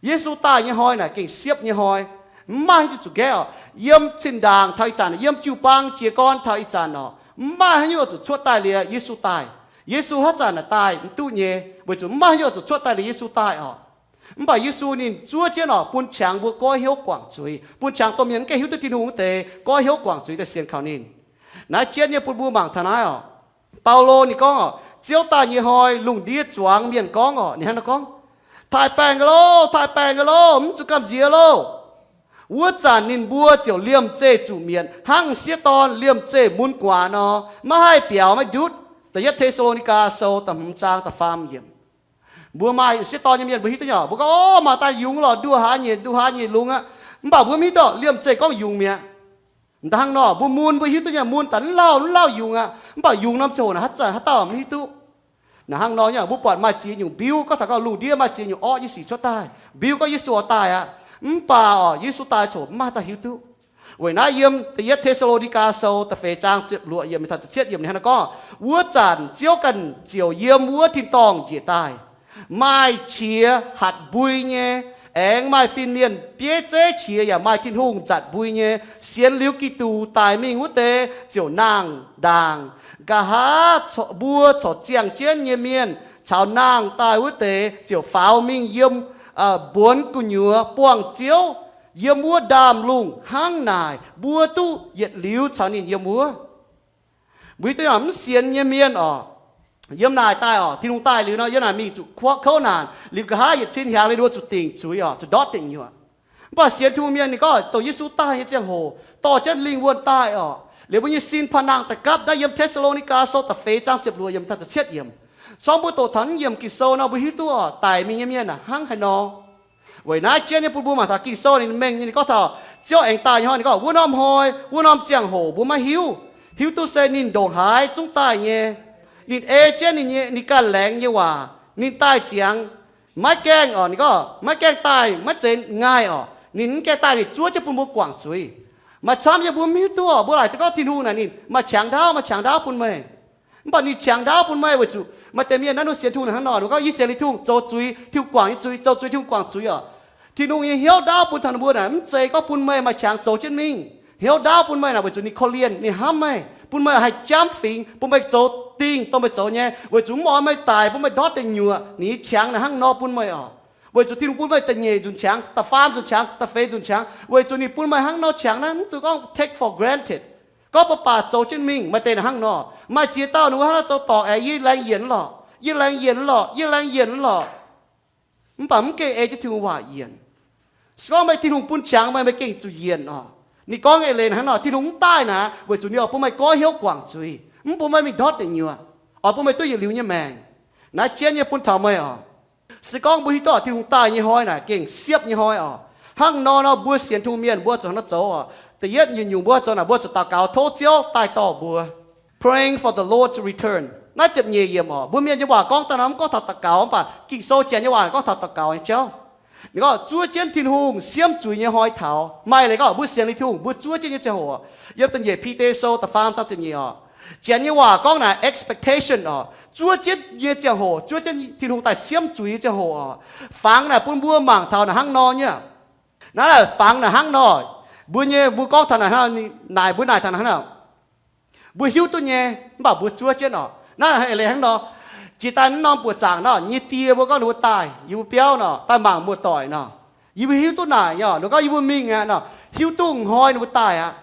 Yesu daaih nyei hnoi naaic gengh siepv nyei hnoi. Mv maaih haaix nyungc zuqc nqaeqv oc. Yiem zinh ndaangc taux ih zanc, yiem jiu-baang jiez gorn taux ih zanc oc, mv maaih haaix nyungc zuqc cuotv daaih liuz Yesu daaih. Yesu haaix zanc naaic daaih mv duqv nyei, weic zuqc mv maaih haaix nyungc zuqc cuotv daaih liuz Yesu daaih oc. Mv baac Yesu ninh zuov jienv oc, bun qangx mbuo goiv hnyouv guangc zuiz, bun qangx domh mienh mv gaengh hiuv duqv Tin-Hungh wuov deix goiv hnyouv guangc zuiz daaih sienx kaux ninh. Naaiv jienv nyei bun mbuo mangc taux naaiv oc. Baulo ninh gorngv oc, Ziouv daaih nyei hnoi lungh ndiev zuangx mienh gorngv oc, ninh hnangv naaiv gorngv, Taaih baengh loh, taaih baengh loh, mv zuqc gamh nziex loh. Wuov zanc ninh mbuo ziouc liemh zeih zuqc mietc hnangv m'sieqv dorn liemh zeih mun guaax nor, maiv haih biaux maiv ndutv. Da'yietv Te^saa^lo^ni^gaa Sou da'hmz zaang da'faam yiemc. Mbuo maaih m'sieqv dorn nyei mienh mbuo hiuv duqv nyei oc. Mbuo gorngv, Ov, maaih daaih yungz lorqc, nduqc haaix nyei, nduqc haaix nyei lungz aqv. Mv baac mbuo mv hiuv duqv liemh zeih gorngv yungz mi'aqv. Hnangv nor mbuo mun mbuo hiuv duqv nyei, mun daaih mv lauh mv lauh yungz aqv. Mv baac yungz norm ziangh hoc naaic haaix zanc haaix dauh mv hiuv duqv. Naaiv hnangv nor nyei, mbuo buatc maaih ziex nyungc mbiuv, gorngv taux gorngv lungh ndiev maaih ziex nyungc orqv nyei sic cuotv daaih. Mbiuv gorngv Yesu oix daaih aqv. Mv baac oc, Yesu daaih coc mv maaih dauh hiuv duqv. Weic naaiv yiem da'yietv Te^saa^lo^ni^gaa Sou da'feix zaang ziepc luoqc yiemc mingh taux ziepc cietv yiemc ninh hnangv nor gorngv, Wuov zanc Ziouv ganh ziouc yiem wuov tin-dorngh njiec daaih. Maaih qiex hatc mbui nyei, aengx maaih fin-mienh bieiv zeiv qiex, yaac maaih Tin-Hungh nzatc mbui nyei. Sienx liuz Giduc daic mingh wuov deix ziouc nangh ndaangc. Nqa'haav mbuo corc ziangh jienv nyei mienh caux nangh daaih wuov deix ziouc faaux mingh yiem mbuonx gu'nyuoz buangh Ziouv. Yiem wuov ndaamv-lungh hnangv naaic mbuo duqv yietc liuz caux ninh yiem wuov. Mbuo hiuv duqv mv sienx nyei mienh oc, yiem naaic daaih oc, Tin-Hungh daaih liuz nor, yiem naaic mingh zuqc kuoqv kouv naanc liuz, nqa'haav yietc cin hiaangx liuz ninh mbuo zuqc dingc zuiz oc, zuqc ndortv dingc nyuoqc. Mv baac sienx Tin-Hungh mienh ninh gorngv dongh Yesu daaih nyei ziangh hoc dorh jienv lingh wuonh daaih oc. Liuz mbuo nyei sin paan-nangh da'gapv naaiv yiem Te^saa^lo^ni^gaa Sou da'feix zaang ziepc luoqc yiemc taux ziepc cietv yiemc. Corc mbuo doqc taux naaiv yiemc Ging-Sou nor, mbuo hiuv duqv oc, daic mingh nyei mienh hnangv haaix nor. Weic naaiv jienv nyei bun mbuo mangc taux Ging-Sou ninh mengh nyei, ninh gorngv taux Ziouv aengx daaih nyei hnoi, ninh gorngv, Wuov norm hnoi, wuov norm ziangh hoc mbuo maiv hiuv. Hiuv duqv se ninh ndongc haaix zungv daaih nyei. Ninh ei jienv ninh nyei, ninh ganh laengz nyei waac, ninh daaih ziangx. Maiv gaengh oc, ninh gorngv maiv gaengh daaih maiv zeiz ngaih oc, ninh mv gaengh daaih ninh zuov jienv bun mbuo guangc zuiz. Maaih camv yie mbuo mv hiuv duqv oc, mbuo laaic gorngv Tin-Hungh naaic ninh maaih qangx ndaauv, maaih qangx ndaauv bun meih. Mv baac ninh qangx ndaauv bun meih weic zuqc maaih deix mienh naaiv nor sienx Tin-Hungh hnangv nor, ninh gorngv, Yie sienx liuz Tin-Hungh zoux zuiz, Tin-Hungh guangc nyei zuiz, zoux zuiz Tin-Hungh guangc zuiz oc. Tin-Hungh nyei hnyouv ndaauv bun taux ninh mbuo naaic mv zeiz gorngv bun meih maaih qangx zoux jienv mingh. Hnyouv ndaauv bun meih naaic weic zuqc ninh korv-lienh, ninh hnamv meih, bun meih haih jamv fingx, bun meih zoux dingh dongh meih zoux nyei, weic zuqc mv oix meih daic, bun meih ndortv deic nyuoqc. Ninh nyei qangx naaic hnangv nor bun meih oc. Weic zuqc Tin-Hungh bun meih da'nyeic nzunc qangx, da'faam nzunc qangx, da'feix nzunc qangx, weic zuqc ninh bun meih hnangv nor qangx naaiv, mv dungx gorngv take for granted. Gorngv mbuo baac zoux jienv mingh, maaih deix naaic hnangv nor. Maaih ziex dauh ninh mbuo hnangv nor zoux dorngc aeqv, yie laengz yienc lorqc, yie laengz yienc lorqc, yie laengz yienc lorqc. Mv baac mv gaengh ei jienv Tin-Hungh waac yienc. Se gorngv meih Tin-Hungh bun qangx meih, meih gengh zuqc yienc oc. Ninh gorngv eix leiz hnangv nor, Tin-Hungh mv daaih naaic weic zuqc ninh oix bun meih goiv hnyouv guangc zuiz, mv bun meih mingh ndortv deic nyuoqc, oix bun meih duqv yietc liuz nyei maengc. Naaiv jienv nyei bun taux meih oc. Se gorngv mbuo hiuv duqv Tin-Hungh daaih nyei hnoi naaic gengh siepv nyei hnoi oc. Hnangv nor nor mbuo sienx Tin-Hungh mienh mbuo zuqc hnangv nor zoux oc. Da'yietv nyungc mbuo zoux naaic mbuo zuqc daux gaux tov Ziouv daaih dorh mbuo. Praying for the Lord's return. Naaiv ziepc nyeic yiemc oc, mbuo mienh nyei waac gorngv daaih nor mv gorngv taux daux gaux, mv baac Ging-Sou janx nyei waac gorngv taux daux gaux nyei jauv. Ninh gorngv zuov jienv Tin-Hungh siemv zuiz nyei hnoi taux. Maaih leiz gorngv mbuo sienx liuz Tin-Hungh mbuo zuov jienv nyei ziangh hoc, yiem da'nyeic Bide Sou da'faam zaang ziepc nyeic oc, Janx nyei waac gorngv naaic expectation oc, zuov jienv nyei ziangh hoc, zuov jienv Tin-Hungh daaih siemv zuiz nyei ziangh hoc oc. Fangx naaic bun mbuo mangc taux naaic hnangv nor nyei. Naaiv naaic fangx naaic hnangv nor, mbuo nyei, mbuo gorngv taux naaic hnangv, naaic mbuo naaic taux naaic hnangv nor, mbuo hiuv duqv nyei, mv baac mbuo zuov jienv oc. Naaiv naaic eix leiz hnangv nor, jiex daaih norm buoqc zaangc nor, nyei die mbuo gorngv ninh mbuo daaih yie mbuo biauv nor, daaih mangc muoz-doic nor, yie mbuo hiuv duqv naaic nyei oc. Ninh gorngv yie mbuo mingh aqv nor, hiuv duqv hnoi ninh mbuo daaih aqv,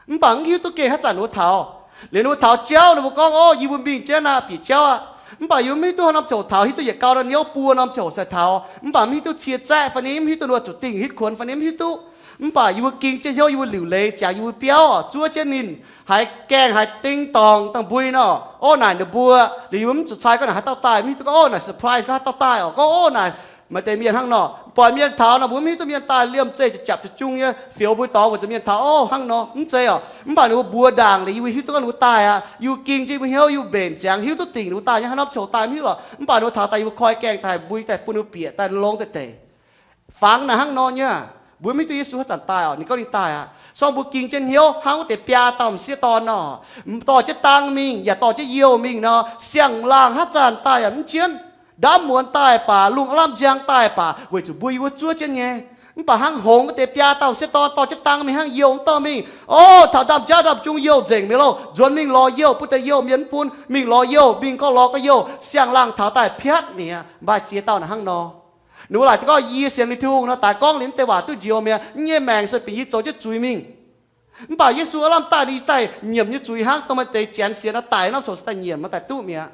mv baac mv hiuv duqv gengh haaix zanc ninh mbuo taux. Liuz ninh mbuo taux jauv, ninh mbuo gorngv, Ov, yie mbuo mingh jienv aqv, bieqc jauv aqv. Mv baac yie mbuo mv hiuv duqv haaix norm ziangh hoc taux, hiuv duqv yietc gau nor niouv buo norm ziangh hoc se taux, mv baac mv hiuv duqv cie zaeqv fai niouv, mv hiuv duqv ninh mbuo zuqc dingh hitv kuonx fai niouv, mv hiuv duqv. Mv baac yie mbuo ging jienv hnyouv, yie mbuo liuc leiz ziangx yie mbuo biauv oc, zuov jienv ninh haiz gaengh haiz ding dorngc dangh mbui nor, ov, naaic ninh mbuo. Liuz yie mbuo mv zuqc cai gorngv naaic haaix dauh daaih, mv hiuv duqv gorngv, ov, naaic surprise gorngv haaix dauh daaih oc, gorngv, ov, naaic maaih deix mienh hnangv nor. Buatc mienh taux nor, mbuo mv hiuv duqv mienh daaih liemh zeih jiex japc jiex jung nyei, fioux mbuo dorngx weic zuqc mienh taux, ov, hnangv nor, mv zeiz oc. Mv baac ninh mbuo mbuox ndaangc liuz yie mbuo hiuv duqv gorngv ninh mbuo daaih aqv. Yie mbuo ging jienv yie mbuo hnyouv, yie mbuo mbenc ziangx hiuv duqv dingc ninh mbuo daaih nyei haaix norm ziangh hoc daaih mv hiuv lorqc, mv baac ninh mbuo taux daaih yie mbuo koi gaengh daaih mbui daaih bun ninh mbuo bieqc daaih longx daaih deic. Fangx naaic hnangv nor nyei. Mbuo mv hiuv duqv Yesu haaix zanc daaih oc, ninh gorngv ninh daaih aqv. Sorng mbuo ging jienv hnyouv hnangv wuov deix biaa dauh m'sieqv dorn nor, dorh jienv dang mingh yaac dorh jienv youh mingh nor, siang-laangh haaix zanc daaih yaac mv jienv. Ndaamv muonz daaih baac, lungh aav lamh njang daaih baac, weic zuqc mbuo yie mbuo zuov jienv nyei. Mv baac hnangv hngongx wuov deix biaa dauh m'sieqv dorn dorh jienv dang mingh hnangv youh mv dorh mingh, ov, taux ndaamv-jaav ndaamv-jung youh nzengc mi'aqv loh, nzuonx mingh lorz youh, bun deix youh mienh mv bun, mingh lorz youh, mingh gorngv lorz gorngv youh, siang-laangh taux daaih piatv mi'aqv. Maaih ziex dauh naaic hnangv nor. Ninh mbuo laaic duqv gorngv yie sienx liuz Tin-Hungh nor, daaix gorngv liuz mv deix waac duqv njoux mi'aqv. Yie nyei maengc se bieqc yie zoux jienv zuiz mingh. Mv baac Yesu aav lamh daaih, ninh daaih nyiemc nyei zuiz hnangv dongh maaih deix janx sienx nor daic norm ziangh hoc se daaih nyiemc, maaih daaih duqv mi'aqv.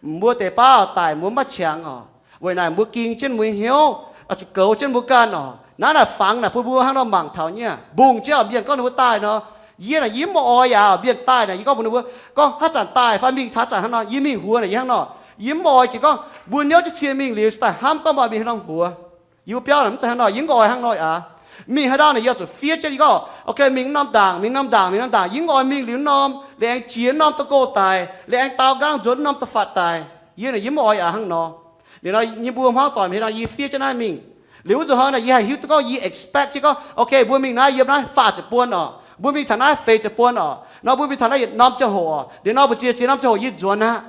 Mbuo deix baav daic mbuo mv maaih qangx oc. Weic naaic mbuo ging jienv mbuo hnyouv, zuqc goux jienv mbuo ganh oc. Naaiv naaic fangx naaic bun mbuo hnangv nor mangc taux nyei. Mbungh jienv oc, mienh gorngv ninh mbuo daaih nor, yie naaic yie mv oix aqv. Mienh daaih naaic yie gorngv mbuox ninh mbuo, gorngv haaix zanc daaih fai mingh taux haaix zanc hnangv nor, yie mingh huox naaic yie hnangv nor, yie mv oix jiex gorngv mbuo niouv jienv cie mingh liuz daaih hnamv gorngv maaih mingh hnangv huox. Yie mbuo biauv naaic mv zeiz hnangv nor, yie mv oix hnangv nor aqv. Mingh haaix ndau naaic yie oix zuqc fiev jienv yie gorngv, ok, mingh norm ndaangc, mingh norm ndaangc, mingh norm ndaangc, yie mv oix mingh liuz norm, liuz aengx jiex norm da'gouh daic, liuz aengx daaux nqaang nzuonx norm da'fatv daic. Yie naaic yie mv oix aqv hnangv nor. Liuz nor yie mbuo hmuangv doic haaix nor yie fiev jienv naaiv mingh. Liuz wuov nzunc hnoi naaic yie haih hiuv duqv gorngv yie expect jienv gorngv, ok, mbuo mingh naaiv yiem naaiv faah ziepc buon oc, mbuo mingh taux naaiv feix ziepc buon oc, nor mbuo mingh taux naaiv yietc norm ziangh hoc oc, liuz nor mbu'ziex ziex norm ziangh hoc yie nzuonx aqv.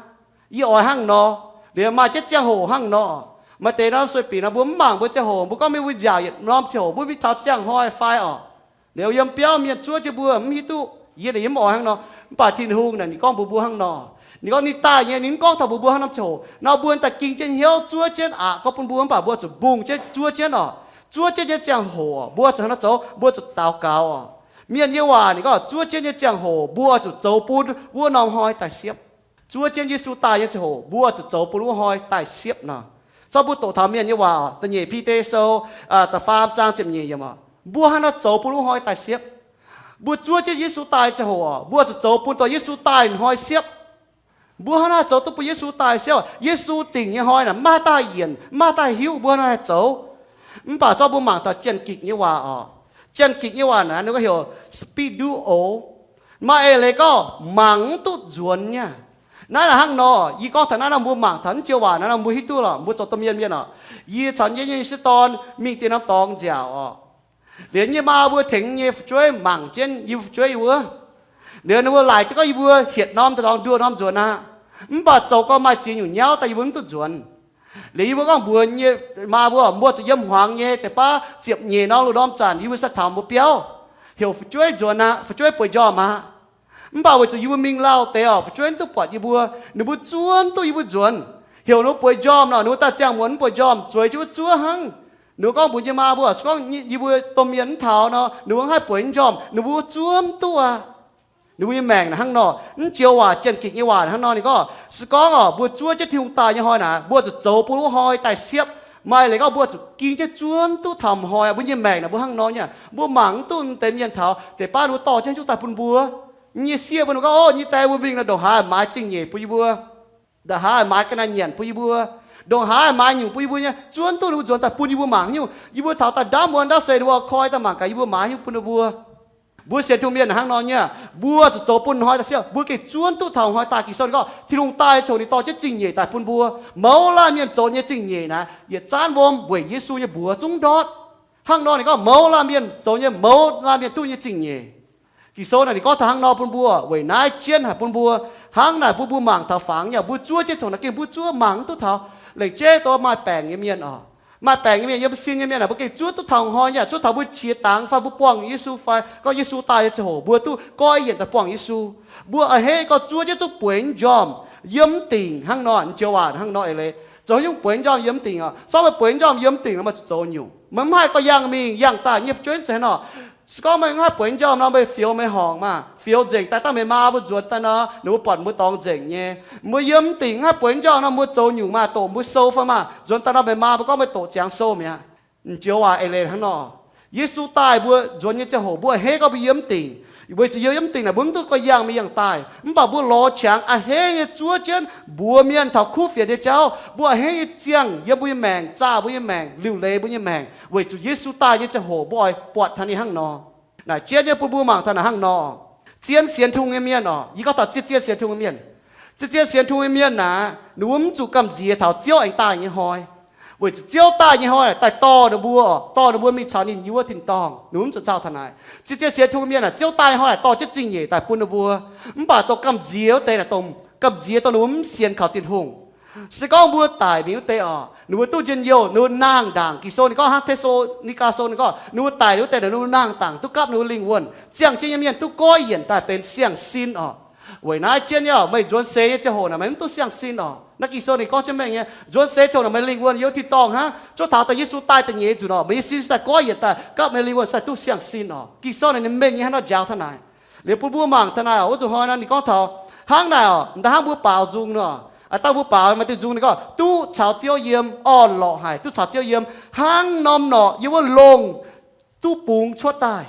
Yie oix hnangv nor. Liuz maaih jienv ziangh hoc hnangv nor. Maaih deix nor sueih binc nor mbuo mv mangc mbuo ziangh hoc, mbuo gorngv mingh mbuo nziaauc yietc norm ziangh hoc, mbuo mingh taux ziangh hnoi fai oc. Liuz yiem biauv mienh zuov jienv mbuo mv hiuv duqv. Yie naaic yie mv oix hnangv nor. Mv baac Tin-Hungh naaic ninh gorngv mbuox mbuo hnangv nor. Ninh gorngv ninh daaih nyei, ninh mv gorngv taux mbuox mbuo hnangv norm ziangh hoc nor, mbuo daaih ging jienv hnyouv zuov jienv aqc gorngv bun mbuo, mv baac mbuo zuqc mbungh jienv zuov jienv oc. Zuov jienv nyei ziangh hoc mbuo zuqc hnangv nor zoux, mbuo zuqc daux gaux oc. Mienh nyei waac ninh gorngv zuov jienv nyei ziangh hoc mbuo zuqc zoux bun wuov norm hnoi daaih siepv. Zuov jienv Yesu daaih nyei ziangh hoc mbuo zuqc zoux bun wuov hnoi daaih siepv nor. Cau mbuo doqc taux mienh nyei waac oc, da'nyeic Bide Sou, da'faam zaang ziepc nyeic yiemc oc, mbuo hnangv nor zoux bun wuov hnoi daaih siepv. Mbuo zuov jienv Yesu daaih ziangh hoc oc, mbuo zuqc zoux bun dongh Yesu daaih hnoi siepv. Mbuo hnangv naaiv zoux duqv bun Yesu daaih siepv. Yesu dingc nyei hnoi naaic mv maaih daaih yienc, mv maaih daaih hiuv, mbuo hnangv naaiv haih zoux. Mv baac zorqv mbuo mangc taux Janx-Gikc nyei waac oc. Janx-Gikc nyei waac naaic ninh gorngv heuc spiritual. Maaih eix leiz gorngv mangc mv duqv nzuonx nyei. Naaiv naaic hnangv nor, yie gorngv taux naaiv nor mbuo mangc taux naaiv joux waac naaiv nor mbuo hiuv duqv lorqc, mbuo zoux domh mienh mienh oc. Yie caux yie nyei m'sieqv dorn mingh dien norm dorngx nziaauc oc. Liuz yie maa mbuo tengx nyei fu'jueiv mangc jienv yie mbuo fu'jueiv yie wuov. Liuz ninh mbuo laaic jienv gorngv yie mbuo hietc norm dorngx nduoh norm nzuonx aqv. Mv baac zoux gau maaih ziex nyungc nyauv daaih yie mbuo mv duqv nzuonx. Liuz yie mbuo gorngv mbuox nyei maa mbuo, mbuo zuqc yiem hmuangx nyei deix baav ziepc nyeic norm luoqc norm zanc yie mbuo sai taux mbuo biauv, heuc fu'jueiv nzuonx aqv, fu'jueiv bueix njormh aqv. Mv baac weic zuqc yie mbuo mingh lauh deix oc, fu'jueiv mv duqv buatc yie mbuo. Ninh mbuo zuov mv duqv yie mbuo nzuonx. Heuc ninh mbuo bueix njormh nor, ninh mbuo daaih ziangh muonz mv bueix njormh, zueiz jienv wuov zuov hnangv. Ninh mbuo gorngv mbuox yie maa mbuo, se gorngv yie mbuo domh mienh mv taux nor, ninh mbuo mv haih bueix njormh, ninh mbuo zuov mv duqv aqv. Ninh mbuo nyei maengc naaic hnangv nor, mv joux waac Janx-Gikc nyei waac hnangv nor ninh gorngv, se gorngv oc, mbuo zuov jienv Tin-Hungh daaih nyei hnoi naaic, mbuo zuqc zoux bun wuov hnoi daaih siepv. Maaih leiz gorngv mbuo zuqc ging jienv zuov mv duqv taux hnoi aqv. Mbuo nyei maengc naaic mbuo hnangv nor nyei, mbuo mangc mv duqv deix mienh taux deix baav ninh mbuo dorh jienv duqv daaih bun mbuo. Nyei sieqv mbuo ninh gorngv, ov, nyei die mbuo mingh nor ndongc haaix maaiz zingh nyeic bun yie mbuo, ndongc haaix maaiz ga'naaiv nyanc bun yie mbuo, ndongc haaix maaiz nyungc bun yie mbuo nyei, zuov mv duqv ninh mbuo nzuonx daaih bun yie mbuo mangc nyungc. Yie mbuo taux daaih ndaamv muonz ndaamv seix ninh mbuo koi daaih mangc gaax yie mbuo maaiz nyungc bun ninh mbuo. Mbuo sienx Tin-Hungh mienh hnangv nor nyei, mbuo zuqc zoux bun hnoi daaih siepv. Mbuo gengh zuov mv duqv taux hnoi daaih. Ging-Sou ninh gorngv Tin-Hungh daaih ziangh hoc ninh dorh jienv zingh nyeic daaih bun mbuo. Mouz laanh mienh zoux nyei zingh nyeic naaic yietc zaanv wuom weic Yesu nyei mbuox zungv ndortv. Hnangv nor ninh gorngv mouz laanh mienh zoux nyei, mouz laanh mienh duqv nyei zingh nyeic. Ging-Sou naaic ninh gorngv taux hnangv nor bun mbuo, weic naaiv jienv haic bun mbuo. Hnangv naaic bun mbuo mangc taux fangx nyei, mbuo zuov jienv coc naaic gengh mbuo zuov mangc mv duqv taux. Laengc jeiv dongh maaih baengc nyei mienh oc, maaih baengc nyei mienh, yiem sin nyei mienh aah, mbuo gengh zuov duqv taux hnoi nyei, zuov taux mbuo qiex dangx fai mbuo buangh Yesu fai gorngv Yesu daaih nyei ziangh hoc mbuo duqv goiv yienc daaih buangh Yesu. Mbuo a'hneiv gorngv zuov jienv zungv bueix njormh yiem dingc hnangv nor, joux waac hnangv nor eix leiz. Zoux nyungc bueix njormh yiem dingc oc, se gorngv meih bueix njormh yiem dingc nor meih zuqc zoux nyungc. Meih mv haih gorngv yangh mingh yangh daaih nyei fu'jueiv zeiz hnangv nor. Se gorngv meih mv haih bueix njormh nor meih fioux meih horngc maah, fioux nzengc daaih dangh meih maa mbuo nzuonx daaih nor ninh mbuo buatc mbuo dorngx nzengc nyei. Mbuo yiem dingc mv haih bueix njormh nor mbuo zoux nyungc maah, doqc mbuo sou fai maah, nzuonx daaih nor meih maa mbuo gorngv meih doqc ziangx sou mi'aqv. Joux waac eix leiz hnangv nor. Yesu daaih mbuo nzuonx nyei ziangh hoc mbuo a'hneiv gorngv mbuo yiem dingc, weic zuqc yiem dingc naaic mbuo mv duqv gorngv yangh mingh yangh daaih. Mv baac mbuo lorz qangx a'hneiv nyei zuov jienv mbuox mienh taux kuv fienx nyei jauv. Mbuo a'hneiv nyei ziangh yiem mbuo nyei maengc, zaah mbuo nyei maengc, liuc leiz mbuo nyei maengc, weic zuqc Yesu daaih nyei ziangh hoc mbuo oix buatc taux ninh hnangv nor. Naaic jienv nyei bun mbuo mangc taux naaic hnangv nor. Zien sienx Tin-Hungh nyei mienh oc, yie gorngv taux zien, zien sienx Tin-Hungh nyei mienh. Zien, zien sienx Tin-Hungh nyei mienh naaic, ninh mbuo mv zuqc gamh nziex taux Ziouv aengx daaih nyei hnoi. Weic zuqc Ziouv daaih nyei hnoi daaih dorh ninh mbuo, dorh ninh mbuo mingh caux ninh yiem wuov tin-dorngh, ninh mbuo mv zuqc nzauh taux naaic. Zien, zien sienx Tin-Hungh mienh naaic, Ziouv daaih nyei hnoi daaih dorh jienv zingh nyeic daaih bun ninh mbuo. Mv baac dongh gamh nziex wuov deix naaic, dongh gamh nziex dongh ninh mbuo mv sienx kaux Tin-Hungh. Se gorngv mbuo daic mingh wuov deix oc, ninh mbuo duqv njien-youh, ninh mbuo nangh ndaangc. Ging-Sou ninh gorngv hnangv, Te^saa^lo^ni^gaa Sou ninh gorngv, ninh mbuo daic wuov deix naaic ninh mbuo nangh ndaangc duqv gapv ninh mbuo lingh wuonh. Ziangh jienv nyei mienh duqv goiv yienc daaih benx siang-sin oc. Weic naaiv jienv nyei oc, meih nzuonx seix nyei ziangh hoc naaic meih mv duqv siang-sin oc. Naaiv Ging-Sou ninh gorngv jienv mengh nyei, nzuonx seix ziangh hoc naaic meih lingh wuonh yiem tin-dorngh hnangv. Zuov taux daaih Yesu daaih da'nyeic nzunc oc, meih nyei sin se daaih goiv yienc daaih gapv meih lingh wuonh se daaih duqv siang-sin oc. Ging-Sou naaic ninh mengh nyei hnangv nor njaaux taux naaic. Liuz bun mbuo mangc taux naaic oc, wuov nzunc hnoi nor ninh gorngv taux hnangv naaic oc, m'daaih hnangv mbuo baaux nzung nor, aa, dangh mbuo baaux maaih diuh nzung ninh gorngv duqv caux Ziouv yiem orn-lorqc haic, duqv caux Ziouv yiem hnangv norm norqc yiem wuov longh duqv bungx cuotv daaih.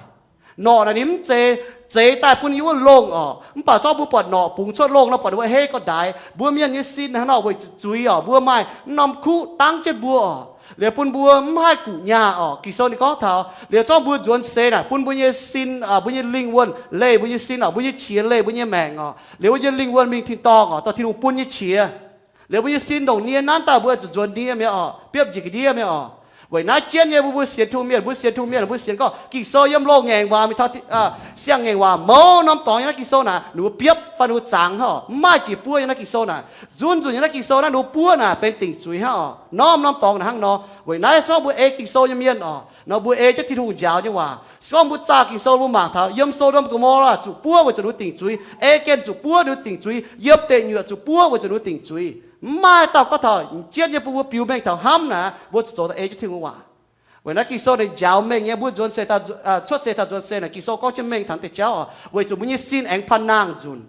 Norqc naaic ninh mv zeiz, zeix daaih bun yiem wuov longh oc. Mv baac zorqv mbuo buatc norqc bungx cuotv longh nor buatc ninh mbuo hei gorx-ndaix. Mbuo mienh nyei sin hnangv nor weic zuqc zuiz oc, mbuo maaih norm kuv dangv jienv mbuo oc. Liuz bun mbuo mv haih guqc nyaah oc. Ging-Sou ninh gorngv taux liuz zorqv mbuo nzuonx seix naaic bun mbuo nyei sin, mbuo nyei lingh wuonh leih mbuo nyei sin oc, mbuo nyei qiex leih mbuo nyei maengc oc. Liuz mbuo nyei lingh wuonh mingh tin-dorngh oc, dorh Tin-Hungh bun nyei qiex. Liuz mbuo nyei sin ndongc nie nanv daaih mbuo zuqc nzuonx nie mi'aqv oc, biopv njiec ga'ndiev mi'aqv oc. Weic naaiv jienv nyei mbuo, mbuo sienx Tin-Hungh mienh, mbuo sienx Tin-Hungh mienh, mbuo sienx gorngv Ging-Sou yiem loz-ngaengc waac mingh taux siang-ngaengc waac, mouz norm dorngx yiem naaiv Ging-Sou naaic ninh mbuo biopv fai ninh mbuo zangx hnangv oc. Mv maaih jiex buov yiem naaiv Ging-Sou naaic. Nzunc nzunc yiem naaiv Ging-Sou naaiv ninh mbuo buov naaic benx dingc zuiz hnangv oc. Norm norm dorngx naaic hnangv nor. Weic naaiv zorqv mbuo ei Ging-Sou nyei mienh oc, nor mbuo ei jienv Tin-Hungh njaaux nyei waac. Se gorngv mbuo zaah Ging-Sou mbuo mangc taux yiem Sodom Gomorrah zuqc buov weic zuqc ninh mbuo dingc zuiz, Aken zuqc buov ninh mbuo dingc zuiz, yiem deic nyuoqc zuqc buov weic zuqc ninh mbuo dingc zuiz. Mv maaih dauh gorngv taux jienv nyei bun mbuo biux mengh taux hnamv naaic, mbuo zuqc zoux daaih ei jienv Tin-Hungh waac. Weic naaiv Ging-Sou ninh njaaux mengh nyei, mbuo nzuonx seix, cuotv seix taux nzuonx seix naaic Ging-Sou gorngv jienv mengh taux deix jauv oc, weic zuqc mbuo nyei sin aengx paan nangh nzunc.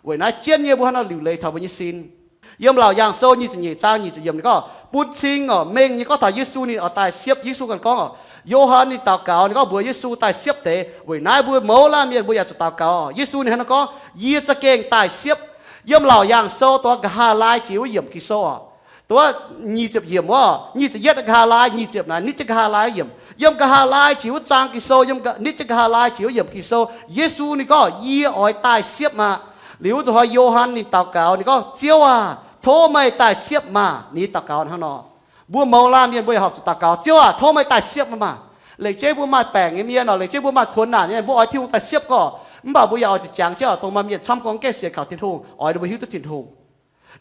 Weic naaiv jienv nyei mbuo hnangv nor liuc leiz taux mbuo nyei sin. Yiem Laauc Yaangh Sou nyic ziepc nyeic zaang nyic ziepc yiemc ninh gorngv bun cing oc, mengh nyei gorngv taux Yesu ninh oix daaih siepv. Yesu ganh gorngv oc, Yo^han ninh daux gaux ninh gorngv mbuox Yesu daaih siepv deix. Weic naaiv mbuo mouz laanh mienh mbuo yaac zuqc daux gaux oc. Yesu ninh hnangv nor gorngv, Yie za'gengh daaih siepv. Yiem Laauc Yaangh Sou dongh nqa'haav laai jiex wuov yiemc Ging-Sou oc, dongh nyic ziepc yiemc wuov, nyic ziepc yietv nqa'haav laai nyic ziepc naaic nitv jienv nqa'haav laai wuov yiemc. Yiem nqa'haav laai jiex wuov zaang Ging-Sou, yiem nitv jienv nqa'haav laai jiex wuov yiemc Ging-Sou, Yesu ninh gorngv, Yie oix daaih siepv maah! Liuz wuov zuqc hnoi Yo^han ninh daux gaux ninh gorngv, Ziouv aah! Tov meih daaih siepv maah! Ninh daux gaux hnangv nor. Mbuo mouz laanh mienh mbuo yaac horpc zuqc daux gaux, Ziouv aah! Tov meih daaih siepv maah! Lengc jeiv mbuo maaih baengc nyei mienh oc, lengc jeiv mbuo maaih kuonx naanc nyei mienh, mbuo oix Tin-Hungh daaih siepv gorngv. Mv baac mbuo yaac oix zuqc jangx jienv oc, dongh maaih mienh camv gorngv gaengh sienx kaux Tin-Hungh, oix ninh mbuo hiuv duqv Tin-Hungh.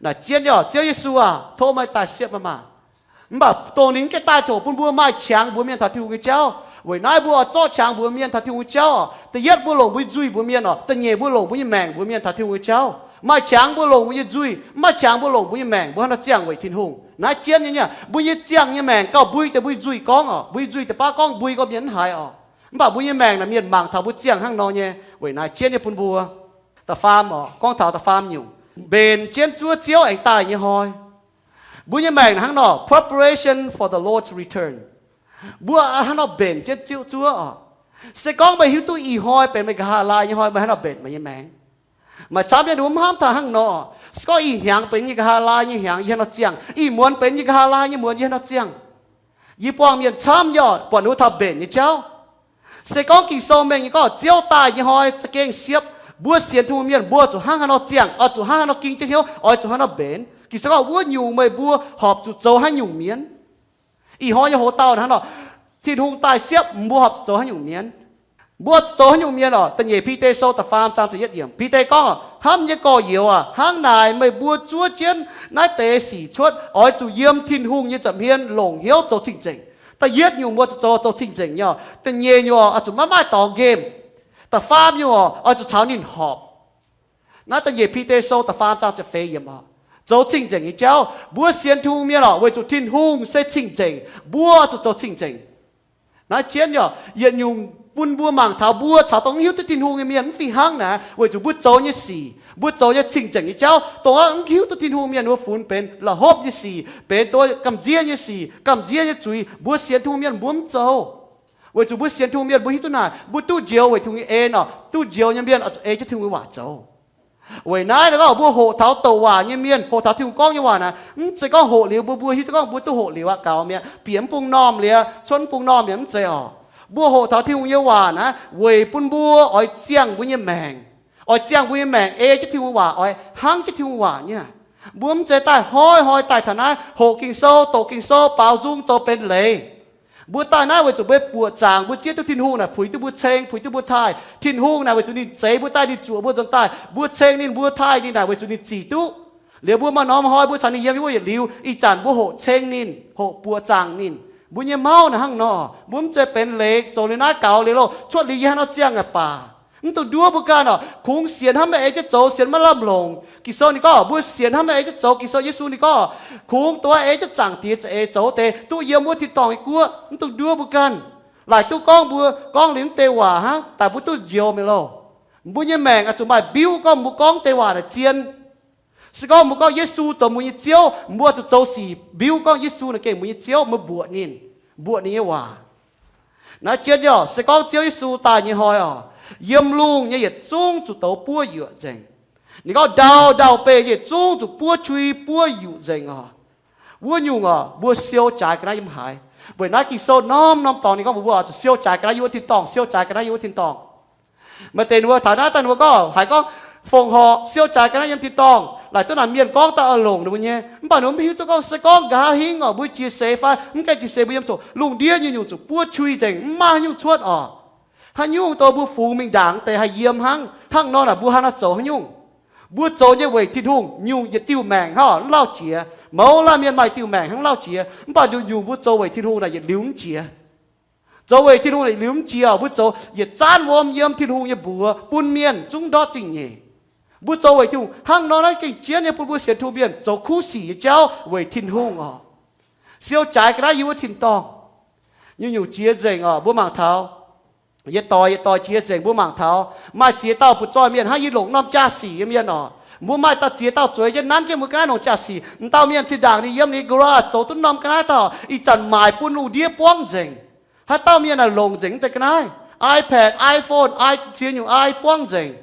Naaic jienv nyei oc, Ziouv Yesu aah! Tov meih daaih siepv maah! Mv baac dongh ninh gaengh daaih ziangh hoc bun mbuo maaih qangx mbuox mienh taux Tin-Hungh nyei jauv. Weic naaiv mbuo oix zorqv qangx mbuox mienh taux Tin-Hungh nyei jauv oc. Da'yietv mbuo longc mbuo nyei nzuih mbuox mienh oc. Da'nyeic mbuo longc mbuo nyei maengc mbuox mienh taux Tin-Hungh nyei jauv. Maaih qangx mbuo longc mbuo nyei nzuih, mv maaih qangx mbuo longc mbuo nyei maengc mbuo hnangv nor ziangh weic Tin-Hungh. Naaiv jienv nyei, mbuo nyei ziangh nyei maengc gauh mbui deix mbuo nyei nzuih gorngv oc. Mbuo nyei nzuih deix baav gorngv mbui gorngv mienh mv haiz oc. Mv baac mbuo nyei maengc naaic mienh mangc taux mbuo ziangh hnangv nor nyei. Weic naaiv jienv nyei bun mbuo da'faam oc, gorngv taux da'faam nyungc, mbenc jienv zuov Ziouv aengx daaih nyei hnoi. Mbuo nyei maengc hnangv nor, preparation for the Lord's return. Mbuo hnangv nor mbenc jienv Ziouv zuov oc. Se gorngv meih hiuv duqv ih hnoi benx meih nqa'haav laai nyei hnoi, meih hnangv nor mbenc meih nyei maengc. Maaih camv nyei ninh mbuo mv hnamv taux hnangv nor. Se gorngv ih hnyangx benx yie nqa'haav laai nyei hnyangx, yie hnangv nor ziangh. Ih muonz benx yie nqa'haav laai nyei muonz, yie hnangv nor ziangh. Yie buangh mienh camv yaac buatc ninh mbuo taux mbenc nyei jauv. Se gorngv Ging-Sou mengh nyei gorngv Ziouv daaih nyei hnoi za'gengh siepv, mbuo sienx Tin-Hungh mienh mbuo zuqc hnangv haaix nor ziangh, oix zuqc hnangv haaix nor ging jienv hnyouv, oix zuqc hnangv haaix nor mbenc. Ging-Sou gorngv wuov nyungc meih mbuo horpc zuqc zoux haaix nyungc mienv. Ih hnoi nyei hoc-dauh hnangv nor, Tin-Hungh daaih siepv, mbuo horpc zuqc zoux haaix nyungc mienv. Mbuo zoux haaix nyungc mienh oc? Da'nyeic Bide Sou da'faam zaang ziepc yietv yiemc, Bide gorngv, Hnamv nyei gorx-youz aac, hnangv naaic meih mbuo zuov jienv naaiv deix sic cuotv, oix zuqc yiem Tin-Hungh nyei nza'hmien longc hnyouv zoux cing-nzengc. Da'yietv nyungc mbuo zuqc zoux, zoux cing-nzengc nyei oc. Da'nyeic nyungc oix zuqc maiv maaih dorngx nqemh. Da'faam nyungc oix zuqc caux ninh horpc. Naaiv da'nyeic Bide Sou da'faam zaang ziepc feix yiemc oc. Zoux cing-nzengc nyei jauv. Mbuo sienx Tin-Hungh mienh oc, weic zuqc Tin-Hungh se cing-nzengc, mbuo zuqc zoux cing-nzengc. Naaiv jienv oc, yietc nyungc bun mbuo mangc taux mbuo caux dongh mv hiuv duqv Tin-Hungh nyei mienh mv fih hnangv naaic, weic zuqc mbuo zoux nyei sic, mbuo zoux nyei cing-nzengc nyei jauv, dongh mv hiuv duqv Tin-Hungh mienh wuov funx benx la'hopv nyei sic, benx dongh gamh nziev nyei sic, gamh nziev nyei zuiz, mbuo sienx Tin-Hungh mienh mbuo mv zoux. Weic zuqc mbuo sienx Tin-Hungh mienh mbuo hiuv duqv naaic, mbuo duqv njoux weic Tin-Hungh nyei en oc, duqv njoux nyei mienh oix zuqc ei jienv Tin-Hungh nyei waac zoux. Weic naaiv gorngv mbuo hoqc taux douc waac nyei mienh, hoqc taux Tin-Hungh gorngv nyei waac naaic, mv zeiz gorngv hoqc liuz mbuo, mbuo hiuv duqv gorngv mbuo duqv hoqc liuz aqv gaux mi'aqv, bieqc mv bung normh liuz, cuotv mv bung normh mi'aqv, mv zeiz oc. Mbuo hoqc taux Tin-Hungh nyei waac naaiv weic bun mbuo oix ziangh mbuo nyei maengc, oix ziangh mbuo nyei maengc ei jienv Tin-Hungh waac, oix hnangv jienv Tin-Hungh waac nyei. Mbuo mv zeiz daaih hnoi-hnoi daaih taux naaiv hoqc Ging-Sou, doqc Ging-Sou, baaux nzung zoux benx leiz. Mbuo daaih naaiv weic zuqc mbuo buoqc zaangc, mbuo zieqv duqv Tin-Hungh naaic puix duqv mbuo, ceng puix duqv mbuo taaih. Tin-Hungh naaic weic zuqc ninh zeix mbuo daaih, ninh zuoqc mbuo nzuonx daaih, mbuo ceng ninh, mbuo taaih ninh naaic weic zuqc ninh zic duqv. Liuz mbuo maaih norm hnoi mbuo caux ninh yiem wuov yietc liuz, ih zanc mbuo hoqc ceng ninh, hoqc buoqc zaangc ninh. Mbuo nyei mauv naaic hnangv nor, mbuo mv zeiz benx leiz zoux liuz naaiv gaux liuz loh, cuotv liuz yie haaix nor ziangh aqv baac mv dungx nduov mbuo ganh oc. Kungx sienx hnamv maiv ei jienv zoux, sienx maiv lamh longc. Ging-Sou ninh gorngv mbuo sienx hnamv maiv ei jienv zoux. Ging-Sou Yesu ninh gorngv, kungx dongh ei jienv Zaangc Diex za'eix zoux deix duqv yiem wuov tin-dorngh nyei guoqv. Mv dungx nduov mbuo ganh. Laaic duqv gorngv mbuo gorngv liuz mv deix waac hnangv, daaih mbuo duqv njoux mi'aqv loh. Mbuo nyei maengc oix zuqc maaih mbiuv gorngv mbuo gorngv deix waac naaic zien. Se gorngv mbuo gorngv Yesu zoux mbuo nyei Ziouv, mbuo zuqc zoux sic mbiuv gorngv Yesu naaic gengh mbuo nyei Ziouv, mbuo mbuoqc ninh, mbuoqc ninh nyei waac. Naaiv jienv nyei oc, se gorngv Ziouv Yesu daaih nyei hnoi oc, yiem lungh nyei yietc zungv zuqc douz buov yuoqc nzengc. Ninh gorngv ndau ndau-beih yietc zungv zuqc buov qui buov yuqc nzengc oc. Wuov nyungc oc, mbuo siou jaaix ga'naaiv yiem haaix? Weic naaiv Ging-Sou norm-norm dorngx ninh gorngv mbuox mbuo oix zuqc siou jaaix ga'naaiv yiem wuov tin-dorngh, siou jaaix ga'naaiv yiem wuov tin-dorngh. Maaih deix ninh mbuo taux naaiv daaih ninh mbuo gorngv, haiz gorngv fongc horc siou jaaix ga'naaiv yiem tin-dorngh. Laaic duqv naaic mienh gorngv daaih oix longc ninh mbuo nyei, mv baac ninh mbuo mv hiuv duqv gorngv se gorngv nqa'haav hingv oc, mbuo jiex seix fai mv gaengh jiex seix mbuo yiem coc lungh ndiev nyei nyungc zuqc buov qui nzengc, mv maaih haaix nyungc cuotv oc. Haaix nyungc dongh mbuo fungx mingh ndaangc deix haih yiem hnangv. Hnangv nor naaic mbuo haaix nor zoux haaix nyungc? Mbuo zoux nyei weic Tin-Hungh nyungc yietc diuh maengc hnangv oc, mv lauh jiex. Mouz laanh mienh maaih diuh maengc hnangv, mv lauh jiex. Mv baac nyungc-nyungc mbuo zoux weic Tin-Hungh naaic yietc liuz mv jiex. Zoux weic Tin-Hungh yietc liuz mv jiex oc. Mbuo zoux yietc zanv wuom yiem Tin-Hungh nyei mbuox bun mienh zungv ndortv zingh nyeic. Mbuo zoux weic Tin-Hungh hnangv nor naaiv gengh jienv nyei bun mbuo sienx Tin-Hungh mienh zoux kuv sic nyei jauv weic Tin-Hungh oc. Siou jaaix ga'naaiv yiem wuov tin-dorngh. Nyungc-nyungc jiex nzengc oc. Mbuo mangc taux yietc doic yietc doic jiex nzengc. Mbuo mangc taux maaih ziex dauh butv-zoih mienh hnangv yie longc norm jaa-sic nyei mienh oc. Mbuo maaih dauh ziex dauh zueiz jienv nanv jienv mbuo ga'naaiv longc jaa-sic. M'dauh mienh zinh ndaangc ninh yiem ninh garage zoux duqv norm ga'naaiv dauh, ih zanc maaic bun lungh ndiev buangv nzengc. Haaix dauh mienh naaic longc nzengc mv deix ga'naaiv, iPad, iPhone, ai ziex nyungc ai buangv nzengc.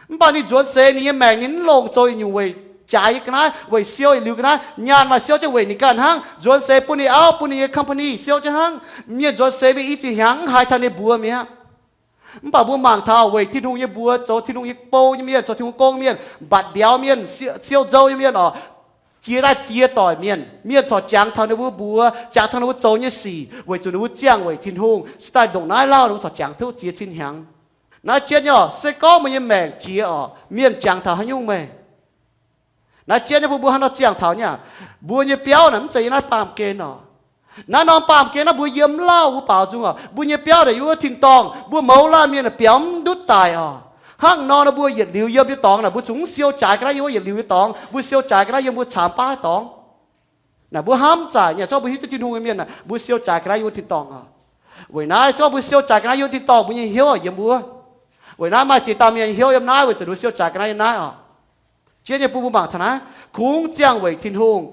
Mv baac ninh nzuonx seix ninh nyei maengc ninh mv longc zoux nyungc weic jaaix nyei ga'naaiv, weic siou yietc liuz ga'naaiv. Nyaanh maaih siou jienv weic ninh ganh hnangv. Nzuonx seix bun ninh auv, bun ninh nyei company siou jienv hnangv. Mienh nzuonx seix mingh i ziex hnyangx mv haiz taux ninh mbuox mi'aqv. Mv baac mbuo mangc taux weic Tin-Hungh nyei mbuox, zoux Tin-Hungh nyei bou nyei mienh, zoux Tin-Hungh gong mienh, mbatc mbiauz mienh, siou nzou nyei mienh oc, jiex daaih ziex doic mienh. Mienh corc jangx taux ninh mbuo mbuox, jangx taux ninh mbuo zoux nyei sic, weic zuqc ninh mbuo ziangh weic Tin-Hungh. Se daaih ndongc naaiv lauh ninh mbuo corc jangx duqv ziex cin hnyangx. Naaiv jienv nyei oc, se gorngv mbuo nyei maengc jiex oc, mienh jangx taux haaix nyungc meih? Naaiv jienv nyei bun mbuo haaix nor ziangh taux nyei aqv? Mbuo nyei biauv naaic mv zeiz yiem naaiv baamh gen oc. Naaiv norm baamh gen naaiv mbuo yiem mv lauh, mbuo baaux nzung oc. Mbuo nyei biauv naaic yiem wuov tin-dorngh, mbuo mouz laanh mienh naaic biaux mv ndutv daic oc. Hnangv nor nor mbuo yietc liuz yiem nyei dorngx naaic mbuo zungv mv siou jaaix ga'naaiv yiem wuov yietc liuz nyei dorngx. Mbuo siou jaaix ga'naaiv yiem mbuo caamx baav dorngx. Naaic mbuo hnamv zaic nyei, se gorngv mbuo hiuv duqv Tin-Hungh nyei mienh naaic, mbuo siou jaaix ga'naaiv yiem wuov tin-dorngh oc. Weic naaiv se gorngv mbuo siou jaaix ga'naaiv yiem wuov tin-dorngh, mbuo nyei hnyouv yiem wuov. Weic naaiv maaih ziex dauh mienh nyei hnyouv yiem naaiv, weic zuqc ninh mbuo siou jaaix ga'naaiv yiem naaiv oc. Jienv nyei bun mbuo mangc taux naaiv, kungx ziangh weic Tin-Hungh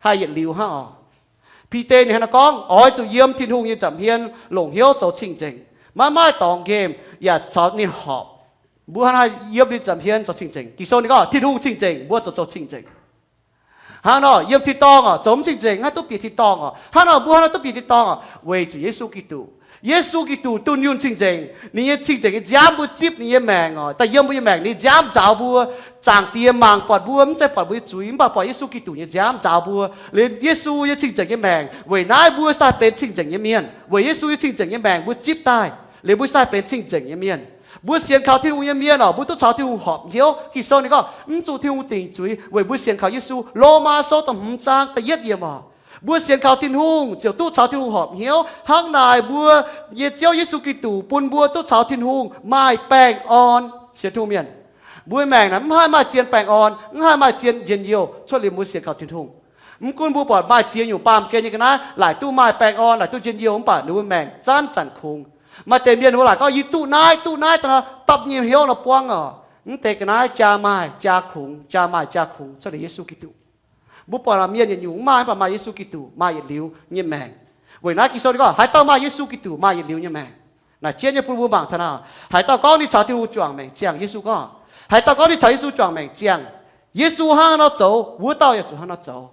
haih yietc liuz hnangv oc. Bide ninh hnangv naaiv gorngv, oix zuqc yiem Tin-Hungh nyei nza'hmien longc hnyouv zoux cing-nzengc, maiv maaih dorngx nqemh, yaac caux ninh horpc. Mbuo hnangv naaiv yiem ninh nza'hmien zoux cing-nzengc. Ging-Sou ninh gorngv Tin-Hungh cing-nzengc, mbuo zoux zoux cing-nzengc. Hnangv nor, yiem tin-dorngh oc, zoux mv cing-nzengc, haaix duqv bieqc tin-dorngh oc. Hnangv nor, mbuo hnangv nor duqv bieqc tin-dorngh oc, weic zuqc Yesu Giduc. Yesu Giduc dunh yunh cing-nzengc. Ninh nyei cing-nzengc nyei nziaamv mbuo zipv ninh nyei maengc oc. Daaih yiem mbuo nyei maengc ninh nziaamv nzaaux mbuo. Zaangc Diex mangc buatc mbuo, mv zeiz buatc mbuo nyei zuiz, mv baac buatc Yesu Giduc nyei nziaamv nzaaux mbuo. Liuz Yesu nyei cing-nzengc nyei maengc, weic naaiv mbuo daaih benx cing-nzengc nyei mienh. Weic Yesu nyei cing-nzengc nyei maengc mbuo zipv daaih. Liuz mbuo sai benx cing-nzengc nyei mienh. Mbuo sienx kaux Tin-Hungh nyei mienh oc, mbuo duqv caux Tin-Hungh horpc hnyouv. Ging-Sou ninh gorngv mv zuqc Tin-Hungh dingc zuiz weic mbuo sienx kaux Yesu. Lomaa Sou da'hmz zaang da'yietv yiemc oc, mbuo sienx kaux Tin-Hungh ziouc duqv caux Tin-Hungh horpc hnyouv. Hnangv naaic mbuo nyei Ziouv Yesu Giduc bun mbuo duqv caux Tin-Hungh maaih baengh orn. Sienx Tin-Hungh mienh, mbuo maengc naaic mv haih maaih zien baengh orn, mv haih maaih zien njien-youh cuotv liuz mbuo sienx kaux Tin-Hungh. Mv gunv mbuo buatc maaih ziex nyungc baamh gen nyei ga'naaiv laaic duqv maaih baengh orn, laaic duqv njien-youh, mv baac ninh mbuo maengc zanc-zanc kungx. Maaih deix mienh mbuo laaic gorngv, yie duqv naaiv, duqv naaiv, daaih nor dapv nyei hnyouv nor buangv oc. Mv deix ga'naaiv jaa maaih jaa kungx, jaa maaih jaa kungx cuotv liuz Yesu Giduc. Mbuo buatc mienh yietc nyungc mv maaih, mv baac maaih Yesu Giduc maaih yietc liuz nyei maengc. Weic naaiv Ging-Sou ninh gorngv, haaix dauh maaih Yesu Giduc maaih yietc liuz nyei maengc. Naaic jienv nyei bun mbuo mangc taux naaic, haaix dauh gorngv ninh caux Tin-Hungh juangc maengc ziangh, Yesu gorngv, haaix dauh gorngv ninh caux Yesu juangc maengc ziangh, Yesu hnangv nor zoux, wuov dauh yaac zuqc hnangv nor zoux.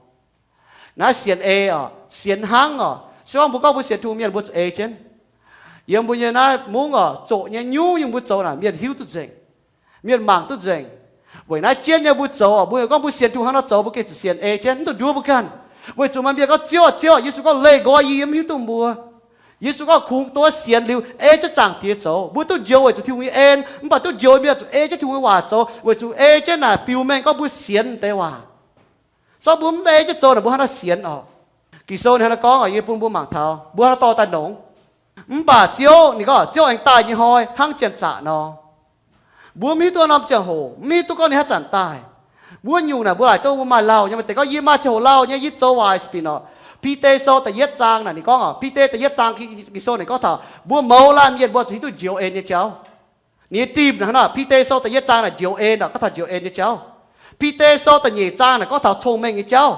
Naaiv sienx ei oc, sienx hnangv oc. Se gorngv mbuo gorngv mbuo sienx Tin-Hungh mienh mbuo zuqc ei jienv. Yiem mbuo nyei naaiv mungv oc, zoqc nyei nyungc-nyungc mbuo zoux naaic mienh hiuv duqv nzengc, mienh mangc duqv nzengc. Weic naaiv jienv nyei mbuo zoux oc, mbuo gorngv mbuo sienx Tin-Hungh hnangv nor zoux, mbuo gengh zuqc sienx ei jienv, mv dungx nduov mbuo ganh. Weic zuqc maaih mienh gorngv, Ziouv aah, Ziouv aah, Yesu gorngv, leih nqoi yie, yie mv hiuv duqv mbuo. Yesu gorngv, kungx duqv sienx liuz ei jienv Zaangc Diex zoux. Mbuo duqv njoux weic zuqc Tin-Hungh nyei en, mv baac duqv njoux mienh zuqc ei jienv Tin-Hungh nyei waac zoux, weic zuqc ei jienv naaic biux mengh gorngv mbuo sienx deix waac. Zorqv mbuo mv ei jienv zoux naaic mbuo hnangv nor sienx oc. Ging-Sou ninh hnangv nor gorngv oc, yie bun mbuo mangc taux mbuo hnangv nor dorh daaih nongx. Mv baac Ziouv, ninh gorngv Ziouv aengx daaih nyei hnoi hnangv janx-zaqc nor. Mbuo mv hiuv duqv norm ziangh hoc, mv hiuv duqv gorngv ninh haaix zanc daaih. Wuov nyungc naaic mbuo laaic gorngv mbuo maaih lauh nyei, maaih deix gorngv yie maaih ziangh hoc lauh nyei, yie zoux waaic spin oc. Bide Sou da'yietv zaang naaic ninh gorngv oc, Bide da'yietv zaang Ging-Sou ninh gorngv taux mbuo mouz laanh mienh mbuo zuqc hiuv duqv njoux en nyei jauv. Ninh nyei dimh hnangv nor, Bide Sou da'yietv zaang naaic njoux en oc, gorngv taux njoux en nyei jauv. Bide Sou da'nyeic zaang naaic gorngv taux cong-mengh nyei jauv.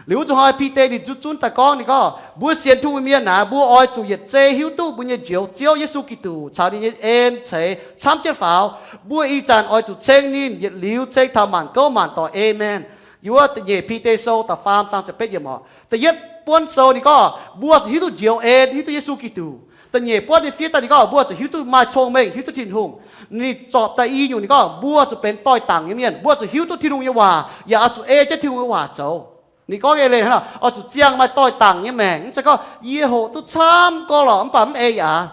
Liuz wuov zuqc hnoi Bide ninh zunv zunv daaih gorngv, ninh gorngv mbuo sienx Tin-Hungh mienh naaic, mbuo oix zuqc yietc zei hiuv duqv mbuo nyei Njoux Ziouv Yesu Giduc caux ninh nyei en ceix camv jienv faaux. Mbuo ih zanc oix zuqc ceng ninh yietc liuz ceng taux maanc gouv maanc doic. Aamen. Yiem wuov da'nyeic Bide Sou da'faam zaang ziepc betv yiemc oc. Da'yietv buonv sou ninh gorngv mbuo zuqc hiuv duqv njoux en, hiuv duqv Yesu Giduc. Da'nyeic buonv nyei fiev daaih ninh gorngv mbuo zuqc hiuv duqv maaih cong-mengh, hiuv duqv Tin-Hungh. Ninh zorpc da'yi nyungc ninh gorngv mbuo zuqc benx doix-dangc nyei mienh, mbuo zuqc hiuv duqv Tin-Hungh nyei waac yaac oix zuqc ei jienv Tin-Hungh nyei waac zoux. Ninh gorngv eix leiz hnangv nor, oix zuqc ziangh maaih doix-dangc nyei maengc. Mv zeiz gorngv yie hoqc duqv camv gorx lorqc mv baac mv ei yaac,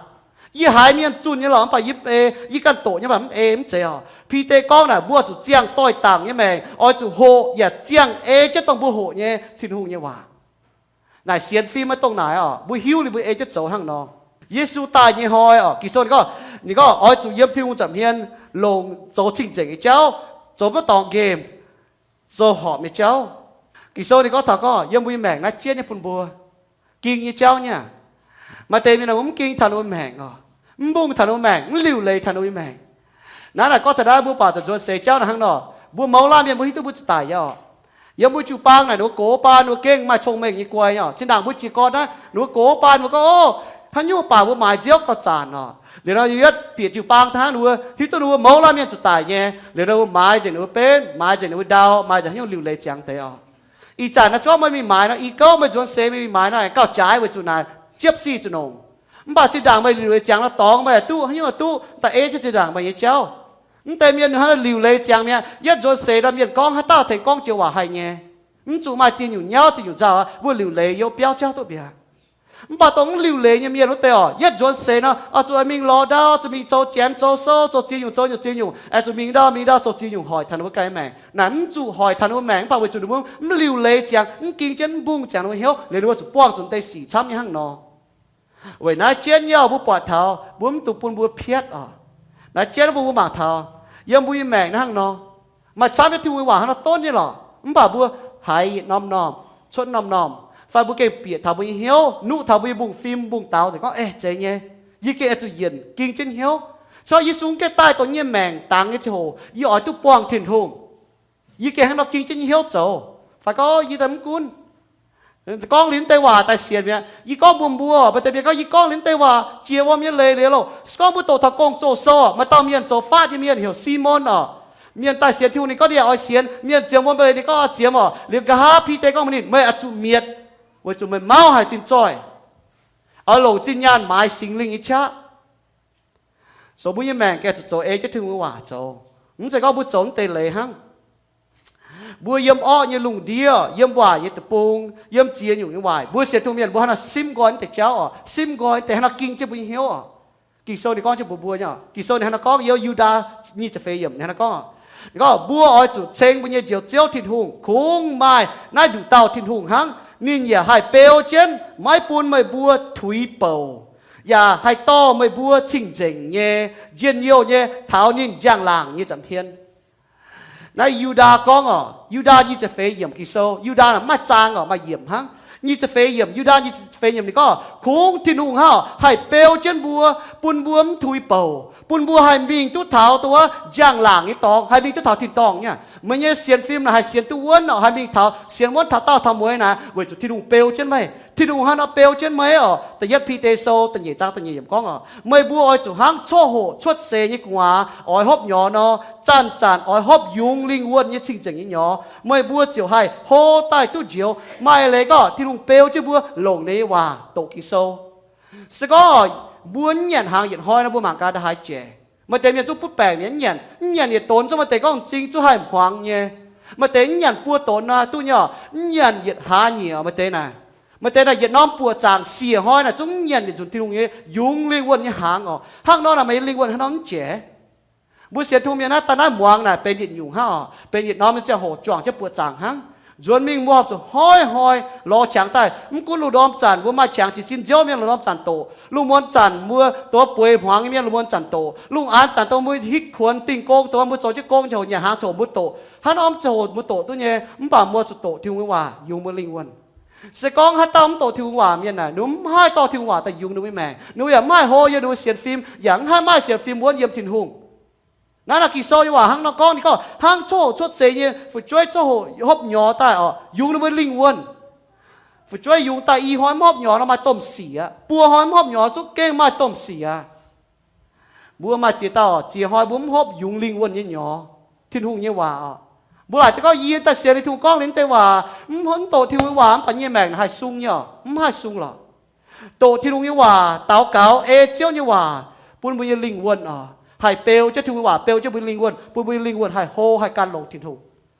yie haiz mienh zunh nyei lorqc mv baac yie mv ei, yie ganh doqc nyei mv baac mv ei, mv zeiz oc. Bide gorngv naaic mbuo zuqc ziangh doix-dangc nyei maengc, oix zuqc hoqc yaac ziangh ei jienv dongh mbuo hoqc nyei Tin-Hungh nyei waac. Naaic sienx fim maiv dongh naaic oc, mbuo hiuv liuz mbuo ei jienv zoux hnangv nor. Yesu daaih nyei hnoi oc, Ging-Sou ninh gorngv, ninh gorngv oix zuqc yiem Tin-Hungh nza'hmien longc zoux cing-nzengc nyei jauv, zoux maiv dorngx nqemh, zoux horpc nyei jauv. Ging-Sou ninh gorngv taux gorngv yiem mbuo nyei maengc naaiv jienv nyei bun mbuo ging nyei jauv nyei. Maaih deix mienh mbuo mv ging taux ninh mbuo maengc oc, mv mbungh taux ninh mbuo maengc, mv liuc leiz taux ninh mbuo nyei maengc. Naaiv naaic gorngv taux naaiv mbuo buatc zuqc nzuonx seix jauv naaic hnangv nor, mbuo mouz laanh mienh mbuo hiuv duqv mbuo zuqc daic nyei oc. Yiem mbuo jiu-baang naaic ninh mbuo gox baan ninh mbuo gengh maaih cong-mengh nyei guai nyei oc. Zinh ndaangc mbuo jiez gorn naaiv ninh mbuo gox baan mbuo gorngv, ov, haaix nyungc baac mbuo maaiz nziouv gauh zanc oc. Liuz nor yie yuotv bieqc jiu-baang hnangv ninh mbuo hiuv duqv ninh mbuo mouz laanh mienh zuqc daic nyei. Liuz nor mbuo maaiz nzengc ninh mbuo benv, maaiz nzengc ninh mbuo ndau, maaiz nzengc haaix nyungc liuc leiz ziangx deix oc. Ih zanc naaiv zorqv meih mingh maaiz nor, i gouv meih nzuonx seix meih mingh maaiz nor aengx gauh jaaix weic zuqc naaic jiepv sic zuqc nongc. Mv baac zinh ndaangc meih liuc leiz ziangx nor dorngx meih duqv haaix nyungc duqv da'eiv jienv zinh ndaangc meih nyei jauv. Mv deix mienh hnangv liuc leiz ziangx mi'aqv. Yietv nzuonx seix nor mienh gorngv haaix dauh tengx gorngv joux waac haih nyei. Mv zuqc maaih dieh nyungc nyauv dieh nyungc nzauh aqv, mbuo liuc leiz youv biauv jauv duqv mbiauz. Mv baac dongh mv liuc leiz nyei mienh wuov deix oc, yietv nzuonx seix nor oix zuqc mingh lorz ndau, zuqc mingh zoux janx zoux sou, zoux ziex nyungc zoux nyungc ziex nyungc, aengx zuqc mingh ndau mingh ndau zoux ziex nyungc hoic taux ninh mbuo ganh maengc. Naaic mv zuqc hoic taux ninh mbuo maengc mv baac weic zuqc ninh mbuo mv liuc leiz ziangx, mv ging jienv mv mbungh ziangx ninh mbuo hnyouv, liuz ninh mbuo zuqc buangh zuqc deix sic camv nyei hnangv nor. Weic naaiv jienv nyei oc, mbuo buatc taux mbuo mv dungx bun mbuo piatv oc. Naaiv jienv bun mbuo mangc taux yiem mbuo nyei maengc naaiv hnangv nor, maaih camv nyei Tin-Hungh nyei waac hnangv nor donv nyei lorqc, mv baac mbuo haiz yietc norm-norm, cuotv norm-norm, fai mbuo gengh bieqc taux mbuo nyei hnyouv, nuqv taux mbuo nyei mbungv-fim mbungv-daux, zeiz gorngv, eix, zeiz nyei, yie gengh oix zuqc yienc ging jienv hnyouv. Cov Yesu gengh daaih dongh nyei maengc dangx nyei ziangh hoc yie oix duqv buangh Tin-Hungh. Yie gengh hnangv nor ging jienv nyei hnyouv zoux. Fai gorngv yie daaih mv gunv gorngv liuz naaiv deix waac daaih sienx mi'aqv. Yie gorngv mbuox mbuo, maaih deix mienh gorngv, yie gorngv liuz naaiv deix waac jiex wuom nyei leiz liuz loh. Se gorngv mbuo doqc taux Gong-Zoh sou, maaih dauh mienh zoux faatv nyei mienh heuc Simon oc. Mienh daaih sienx Tin-Hungh ninh gorngv ninh oix sienx, mienh ziemx wuom nyei leiz ninh gorngv oix ziemx oc. Liuz nqa'haav Bide gorngv mbuox ninh, meih oix zuqc mietc, weic zuqc meih mauv haic zinh zoih, oix longc zinh nyaanh maaiz Singx Lingh nyei qaqv. Zoux mbuo nyei maengc gengh zuqc zoux ei jienv Tin-Hungh nyei waac zoux. Mv zeiz gorngv mbuo zoux naaiv deix leiz hnangv. Mbuo yiem orqv nyei lungh ndiev, yiem waaic nyei deic-bung, yiem ziex nyungc nyei waaic, mbuo sienx Tin-Hungh mienh mbuo hnangv nor simv nqoi naaiv deix jauv oc, simv nqoi naaiv deix hnangv nor ging jienv mbuo nyei hnyouv oc. Ging-Sou ninh gorngv jienv mbuox mbuo nyei, Ging-Sou ninh hnangv naaiv gorngv, Yu^ndaa nyic ziepc feix yiemc ninh hnangv naaiv gorngv, ninh gorngv, mbuo oix zuqc ceng mbuo nyei Njoux Ziouv Tin-Hungh, kungx maaih naaiv nduqc dauh Tin-Hungh hnangv. Ninh yaac haih beu jienv maiv bun meih mbuo tuix bouc, yaac haih dorh meih mbuo cing-nzengc nyei, njien-youh nyei taux ninh njang-laangc nyei nza'hmien. Naaiv Yu^ndaa gorngv oc, Yu^ndaa nyic ziepc feix yiemc Ging-Sou, Yu^ndaa mv maaih zaang oc, maaih yiemc hnangv. Nyic ziepc feix yiemc, Yu^ndaa nyic ziepc feix yiemc ninh gorngv, kungx Tin-Hungh hnangv oc haih beu jienv mbuo, bun mbuo mv tuix bouc, bun mbuo haih mingh duqv taux dongh wuov njang-laangc nyei dorngx, haih mingh duqv taux tin-dorngh nyei. Meih nyei sienx fim naaic haih sienx duqv wuonv oc, haih mingh taux sienx wuonv taux daauh taux mueiz naaic, weic zuqc Tin-Hungh beu jienv meih. Tin-Hungh hnangv nor beu jienv meih oc. Da'yietv Bide Sou da'nyeic zaang da'nyeic yiemc gorngv oc, meih mbuo oix zuqc hnangv coqv hoqc cuotv seix nyei gu'nguaaz oix hopv nyorx nor, zanc-zanc oix hopv yungz lingh wuonh nyei cing-nzengc nyei nyorx, meih mbuo ziouc haih hlo daaih duqv njoux. Maaih leiz gorngv Tin-Hungh beu jienv mbuo longc ninh nyei waac doqc Ging-Sou. Se gorngv mbuo mv nyanc hnaangx yietc hnoi nor, mbuo mangc gaax ndongc haaix jaic. Maaih deix mienh zungv butv baengc mienh mv nyanc, mv nyanc yietc donx zungv maaih deix gorngv m'zing zungv haih hmuangx nyei. Maaih deix mv nyanc buo donx nor duqv nyei oc, mv nyanc yietc hlaax nyieqc maaih deix naaic. Maaih deix naaic yietc norm buoqc zaangc siec hnoi naaic zungv mv nyanc yietc nzunc Tin-Hungh nyei yungz lingh wuonh nyei hnaangx oc. Hnangv nor naaic meih nyei lingh wuonh hnangv nor mv jaic. Mbuo sienx Tin-Hungh mienh naaiv daaih naaiv muangx naaic benx yietc nyungc hnangv oc, benx yietc norm nyei ziangh hoc juangc jienv buoqc zaangc hnangv. Nzuonx mingh mbuo horpc zuqc hnoi-hnoi lorz qangx daaih. Mv gunv lungh ndorm zanc mbuo maaih qangx jiez sin nziouv mienh, lungh ndorm zanc doqc. Lungh muonz zanc mbuo dongh bueix hmuangx nyei mienh, lungh muonz zanc doqc. Lungh aanx zanc dongh mbuo hitv kuonx dingh gong, dongh mbuo zoux jienv gong nyei ziangh hoc, nyanc hnaangx ziangh hoc mbuo doqc. Hnangv norm ziangh hoc mbuo doqc duqv nyei, mv baac mbuo zuqc doqc Tin-Hungh nyei waac yungz mbuo lingh wuonh. Se gorngv haaix dauh mv doqc Tin-Hungh waac mienh naaic, ninh mv haih dorh Tin-Hungh waac daaih yungz ninh mbuo nyei maengc. Ninh mbuo yaac mv haih hlo yiem ninh mbuo sienx fim, yaac mv haih maaih sienx fim wuonv yiem Tin-Hungh. Naaiv naaic Ging-Sou nyei waac hnangv nor gorngv, ninh gorngv hnangv coqv hoqc cuotv seix nyei fu'jueiv coqv hoqc hopv nyorx daaih oc, yungz ninh mbuo lingh wuonh. Fu'jueiv yungz daaih i hnoi mv hopv nyorx nor maaih domh sic aqv. Buo hnoi mv hopv nyorx zungv gengh maaih domh sic aqv. Mbuo maaih ziex dauh, ziex hnoi mbuo mv hopv yungz lingh wuonh nyei nyorx, Tin-Hungh nyei waac oc. Mbuo laaic deix gorngv yie daaih sienx Tin-Hungh gorngv liuz deix waac, mv, mv doqc Tin-Hungh nyei waac, mv baac yie nyei maengc haih sung nyei oc, mv haih sung lorqc. Doqc Tin-Hungh nyei waac, daux gaux ei Ziouv nyei waac bun mbuo nyei lingh wuonh oc, haih beu jienv Tin-Hungh nyei waac, beu jienv mbuo nyei lingh wuonh, bun mbuo nyei lingh wuonh haih hlo, haih gan longx Tin-Hungh.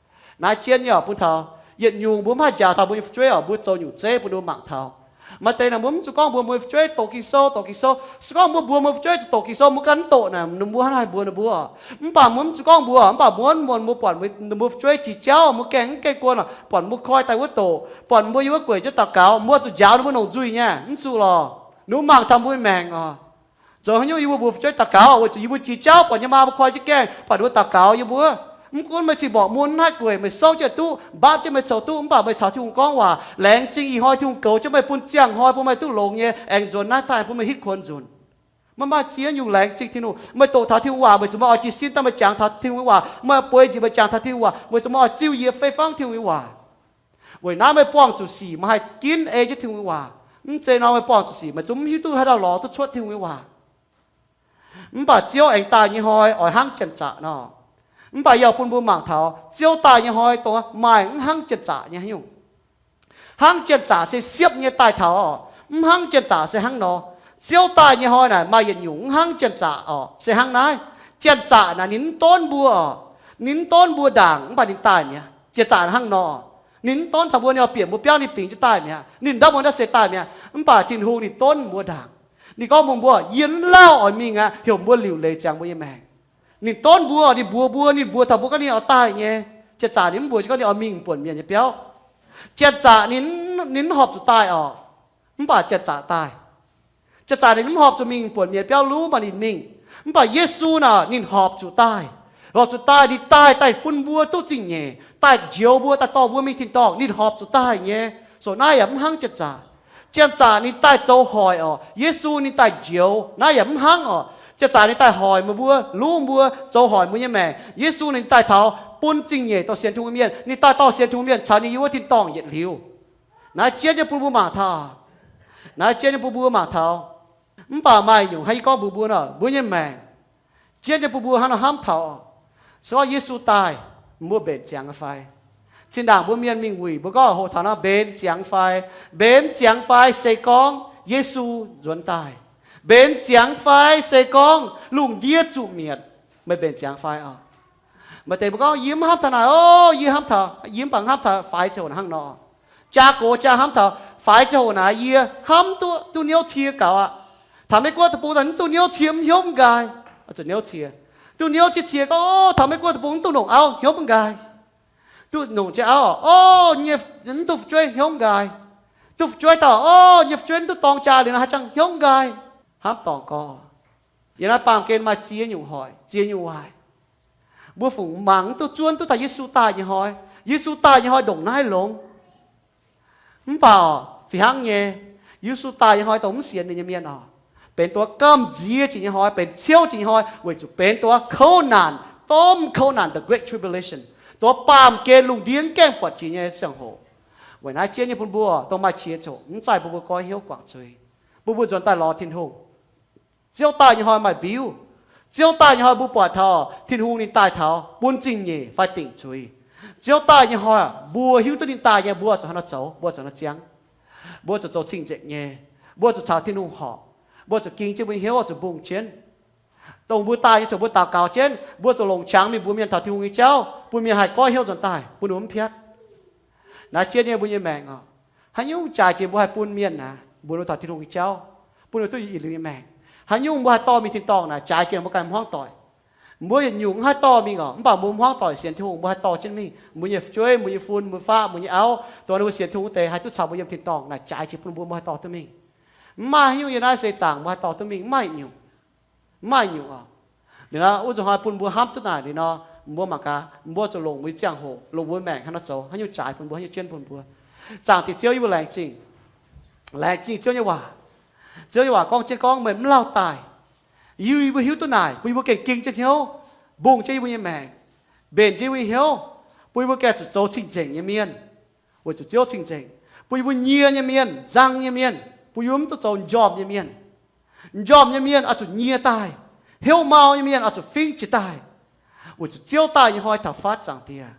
Naaiv jienv nyei oc, bun taux yietc nyungc mbuo mv haih njaaux taux mbuo nyei fu'jueiv oc, mbuo zoux nyungc zeiv bun ninh mbuo mangc taux. Maaih deix naaic mbuo mv zuqc gorngv mbuox mbuo nyei fu'jueiv doqc Ging-Sou, doqc Ging-Sou. Se gorngv mbuo mbuox mbuo nyei fu'jueiv zuqc doqc Ging-Sou, mbuo ganh mv doqc naaic, ninh mbuo hnangv haaix mbuox ninh mbuo oc? Mv baac mbuo mv zuqc gorngv mbuox, mv baac mbuo, mbuo buatc ninh mbuo fu'jueiv jiex jauv, mbuo gaengh mv gaengh guon oc, buatc mbuo koi daaih wuov doqc, buatc mbuo yiem wuov gueic jienv daux gaux, mbuo zuqc njaaux ninh mbuo longc nzuih nyei, mv zuqc lorqc. Ninh mbuo mangc taux mbuo nyei maengc oc. Zoux haaix nyungc yie mbuo mbuox fu'jueiv daux gaux, weic zuqc yie mbuo jiex jauv buatc yie maa mbuo koi jienv gaengh, buatc ninh mbuo daux gaux yie mbuo. Mv gunv meih cing-mborqc mun hnangv gueic, meih souv jienv duqv, mbaapv jienv meih coux duqv, mv baac meih caux Tin-Hungh gorngv waac, laengz zingh ih hnoi Tin-Hungh goux jienv meih, bun ziangh hnoi bun meih duqv longx nyei, aengx nzuonx naaiv daaih bun meih hitv kuonx nzunc. Meih maaih ziex nyungc laengz zingh Tin-Hungh. Meih doqc taux Tin-Hungh waac, meih zuqc maiv oix jiez sin daaih meih jangx taux Tin-Hungh nyei waac, meih bueix njiec meih jangx taux Tin-Hungh waac, meih zuqc maiv oix ziuh yie fei fangv Tin-Hungh nyei waac. Weic naaiv meih buangh zuqc sic, meih haih ginv ei jienv Tin-Hungh nyei waac. Mv zeiz nor meih buangh zuqc sic, meih zungv mv hiuv duqv haaix dauh lorz duqv cuotv Tin-Hungh nyei waac. Mv baac Ziouv aengx daaih nyei hnoi oix hnangv janx-zaqc nor. Mv baac yie bun mbuo mangc taux Ziouv daaih nyei hnoi dongh maaih mv hnangv janx-zaqc nyei haaix nyungc. Hnangv janx-zaqc se siepv nyei daaih taux oc. Mv hnangv janx-zaqc se hnangv nor. Ziouv daaih nyei hnoi naaic maaih yietc nyungc mv hnangv janx-zaqc oc, se hnangv naaiv. Janx-zaqc naaic ninh mv donv mbuo oc. Ninh mv donv mbuo ndaangc mv baac ninh daaih mi'aqv. Janx-zaqc hnangv nor, ninh mv donv taux mbuo, ninh oix bieqc mbuo biauv ninh bingx jienv daaih mi'aqv. Ninh ndortv mbuo ndortv seix daaih mi'aqv. Mv baac Tin-Hungh ninh donv mbuo ndaangc. Ninh gorngv mbuox mbuo, yie mv lauh oix mingh aqv, heuc mbuo liuc leiz ziangx mbuo nyei maengc. Ninh donv mbuo, ninh mbuox mbuo, ninh mbuox taux mbuo gorngv ninh oix daaih nyei. Janx-zaqc ninh mv mbuox jienv gorngv ninh oix mingh buonc mienh nyei biauv. Janx-zaqc ninh, ninh mv horpc zuqc daaih oc. Mv baac janx-zaqc daaih. Janx-zaqc ninh mv horpc zuqc mingh buonc mienh biauv luv, mv baac ninh mingh. Mv baac Yesu naaic ninh horpc zuqc daaih. Horpc zuqc daaih, ninh daaih daaih bun mbuo duqv zingh nyeic, daaih njoux mbuo, daaih dorh mbuo mingh tin-dorngh. Ninh horpc zuqc daaih nyei. So naaiv yaac mv hnangv janx-zaqc. Janx-zaqc ninh daaih zoux hoic oc. Yesu ninh daaih njoux. Naaiv yaac mv hnangv oc. Janx-zaqc ninh daaih hoic meih mbuo, luv mbuo, zoux hoic mbuo nyei maengc. Yesu ninh daaih taux bun zingh nyeic dorh sienx Tin-Hungh mienh. Ninh daaih dorh sienx Tin-Hungh mienh caux ninh yiem wuov tin-dorngh yietc liuz. Naaiv jienv nyei bun mbuo mangc taux. Naaiv jienv nyei bun mbuo mangc taux. Mv baac maaih nyungc hnangv yie gorngv mbuox mbuo nor, mbuo nyei maengc jienv nyei bun mbuo hnangv nor hnamv taux. Se gorngv Yesu daaih, mbuo mbenc ziangx fai? Zinh ndaangc mbuo mienh mingh wuic, mbuo gorngv hoqc taux nor, mbenc ziangx fai? Mbenc ziangx fai se gorngv Yesu nzuonx daaih? Mbenc ziangx fai se gorngv lungh ndiev zuqc mietc? Meih mbenc ziangx fai oc? Maaih deix mbuo gorngv, yie mv hnamv taux naaic oc, yie hnamv taux, yie mv baac hnamv taux faix ziangh hoc hnangv nor. Jaa gox jaa hnamv taux faix ziangh hoc naaic, yie hnamv duqv, duqv niouv cie gaux aqv. Taux Meiv Guoqv deic-bung daaih mv duqv niouv cie, mv hiuv mv nqaai. Oix zuqc niouv cie. Duqv niouv jienv cie gorngv, o, taux Meiv Guoqv deic-bung mv duqv longc auv, hiuv mv nqaai. Duqv longc jienv auv, o, nyei, mv duqv fu'jueiv, hiuv mv nqaai. Duqv fu'jueiv dauh, o, nyei fu'jueiv mv duqv dorng jaa liuz nor haih jangx, hiuv mv nqaai. Hnamv dorngc gorngv, yiem naaiv baamh gen maaih ziex nyungc hoic, ziex nyungc waaic. Mbuo fungc mangc mv duqv zuov duqv taux Yesu daaih nyei hnoi. Yesu daaih nyei hnoi ndongc naaiv longx. Mv baac fih hnangv nyei, Yesu daaih nyei hnoi dongh mv sienx ninh nyei mienh oc, benx dongh gamh nziex jiex nyei hnoi, benx ciouv jiex nyei hnoi, weic zuqc benx dongh kouv naanc, domh kouv naanc, the great tribulation, dongh baamh gen lungh ndiev mv gaengh buatc jiex nyei ziangh hoc. Weic naaiv jienv nyei bun mbuo dongh maaih qiex ziouc mv zaih bun mbuo goiv hnyouv guangc zuiz, bun mbuo nzuonx daaih lorz Tin-Hungh. Ziouv daaih nyei hnoi maaih mbiuv. Ziouv daaih nyei hnoi mbuo buatc taux Tin-Hungh ninh daaih taux bun zingh nyeic fai dingc zuiz. Ziouv daaih nyei hnoi mbuo hiuv duqv ninh daaih nyei, mbuo zuqc haaix nor zoux, mbuo zuqc nor ziangv. Mbuo zuqc zoux cing-nzengc nyei. Mbuo zuqc caux Tin-Hungh horpc. Mbuo zuqc ging jienv mbuo nyei hnyouv, zuqc mbungh jienv. Dongh mbuo daaih nyei ziouc mbuo daux gaux jienv, mbuo zuqc longc qangx mingh mbuox mienh taux Tin-Hungh nyei jauv, bun mienh haih goiv hnyouv nzuonx daaih, bun ninh mv piatv. Naaiv jienv nyei mbuo nyei maengc oc, haaix nyungc jaaix jiex mbuo haih bun mienh naaic mbuox ninh taux Tin-Hungh nyei jauv, bun ninh duqv yietc liuz nyei maengc? Haaix nyungc mbuo haih dorh mingh tin-dorngh naaic jaaix jiex mbuo ganh hmuangv doic? Mbuo yietc nyungc mv haih dorh mingh oc, mv baac mbuo hmuangv doic sienx Tin-Hungh mbuo haih dorh jienv mingh. Mbuo nyei fu'jueiv, mbuo nyei fun, mbuo nyei faqv, mbuo nyei auv, dongh ninh mbuo sienx Tin-Hungh deix haih duqv caux mbuo yiem tin-dorngh naaic jaaix jiex bun mbuo, mbuo haih dorh duqv mingh. Mv maaih haaix nyungc yiem naaiv seix zaangc mbuo haih dorh duqv mingh, mv maaih nyungc. Mv maaih nyungc oc. Liuz nor wuov nzunc hnoi bun mbuo hnamv duqv naaic liuz nor, mbuo mangc gaax mbuo zuqc longc mbuo nyei ziangh hoc, longc mbuo maengc haaix nor zoux, haaix nyungc jaaix bun mbuo, haaix nyungc jienv bun mbuo. Zaangc Diex Ziouv, yie mbuo laengz zingh, laengz zingh Ziouv nyei waac. Ziouv nyei waac gorngv jienv gorngv meih mv lauh daaih. Yie mbuo hiuv duqv naaic bun yie mbuo gengh ging jienv hnyouv, mbungh jienv yie mbuo nyei maengc, mbenc jienv yie mbuo nyei hnyouv, bun yie mbuo gengh zuqc zoux cing-nzengc nyei mienh, weic zuqc Ziouv cing-nzengc, bun yie mbuo nyie nyei mienh, nzang nyei mienh, bun yie mbuo mv duqv zoux njormh nyei mienh. Njormh nyei mienh oix zuqc nyie daaih. Hnyouv mau nyei mienh oix zuqc fingv jiez daaih, weic zuqc Ziouv daaih nyei hnoi taux fatv, Zaangc Diex.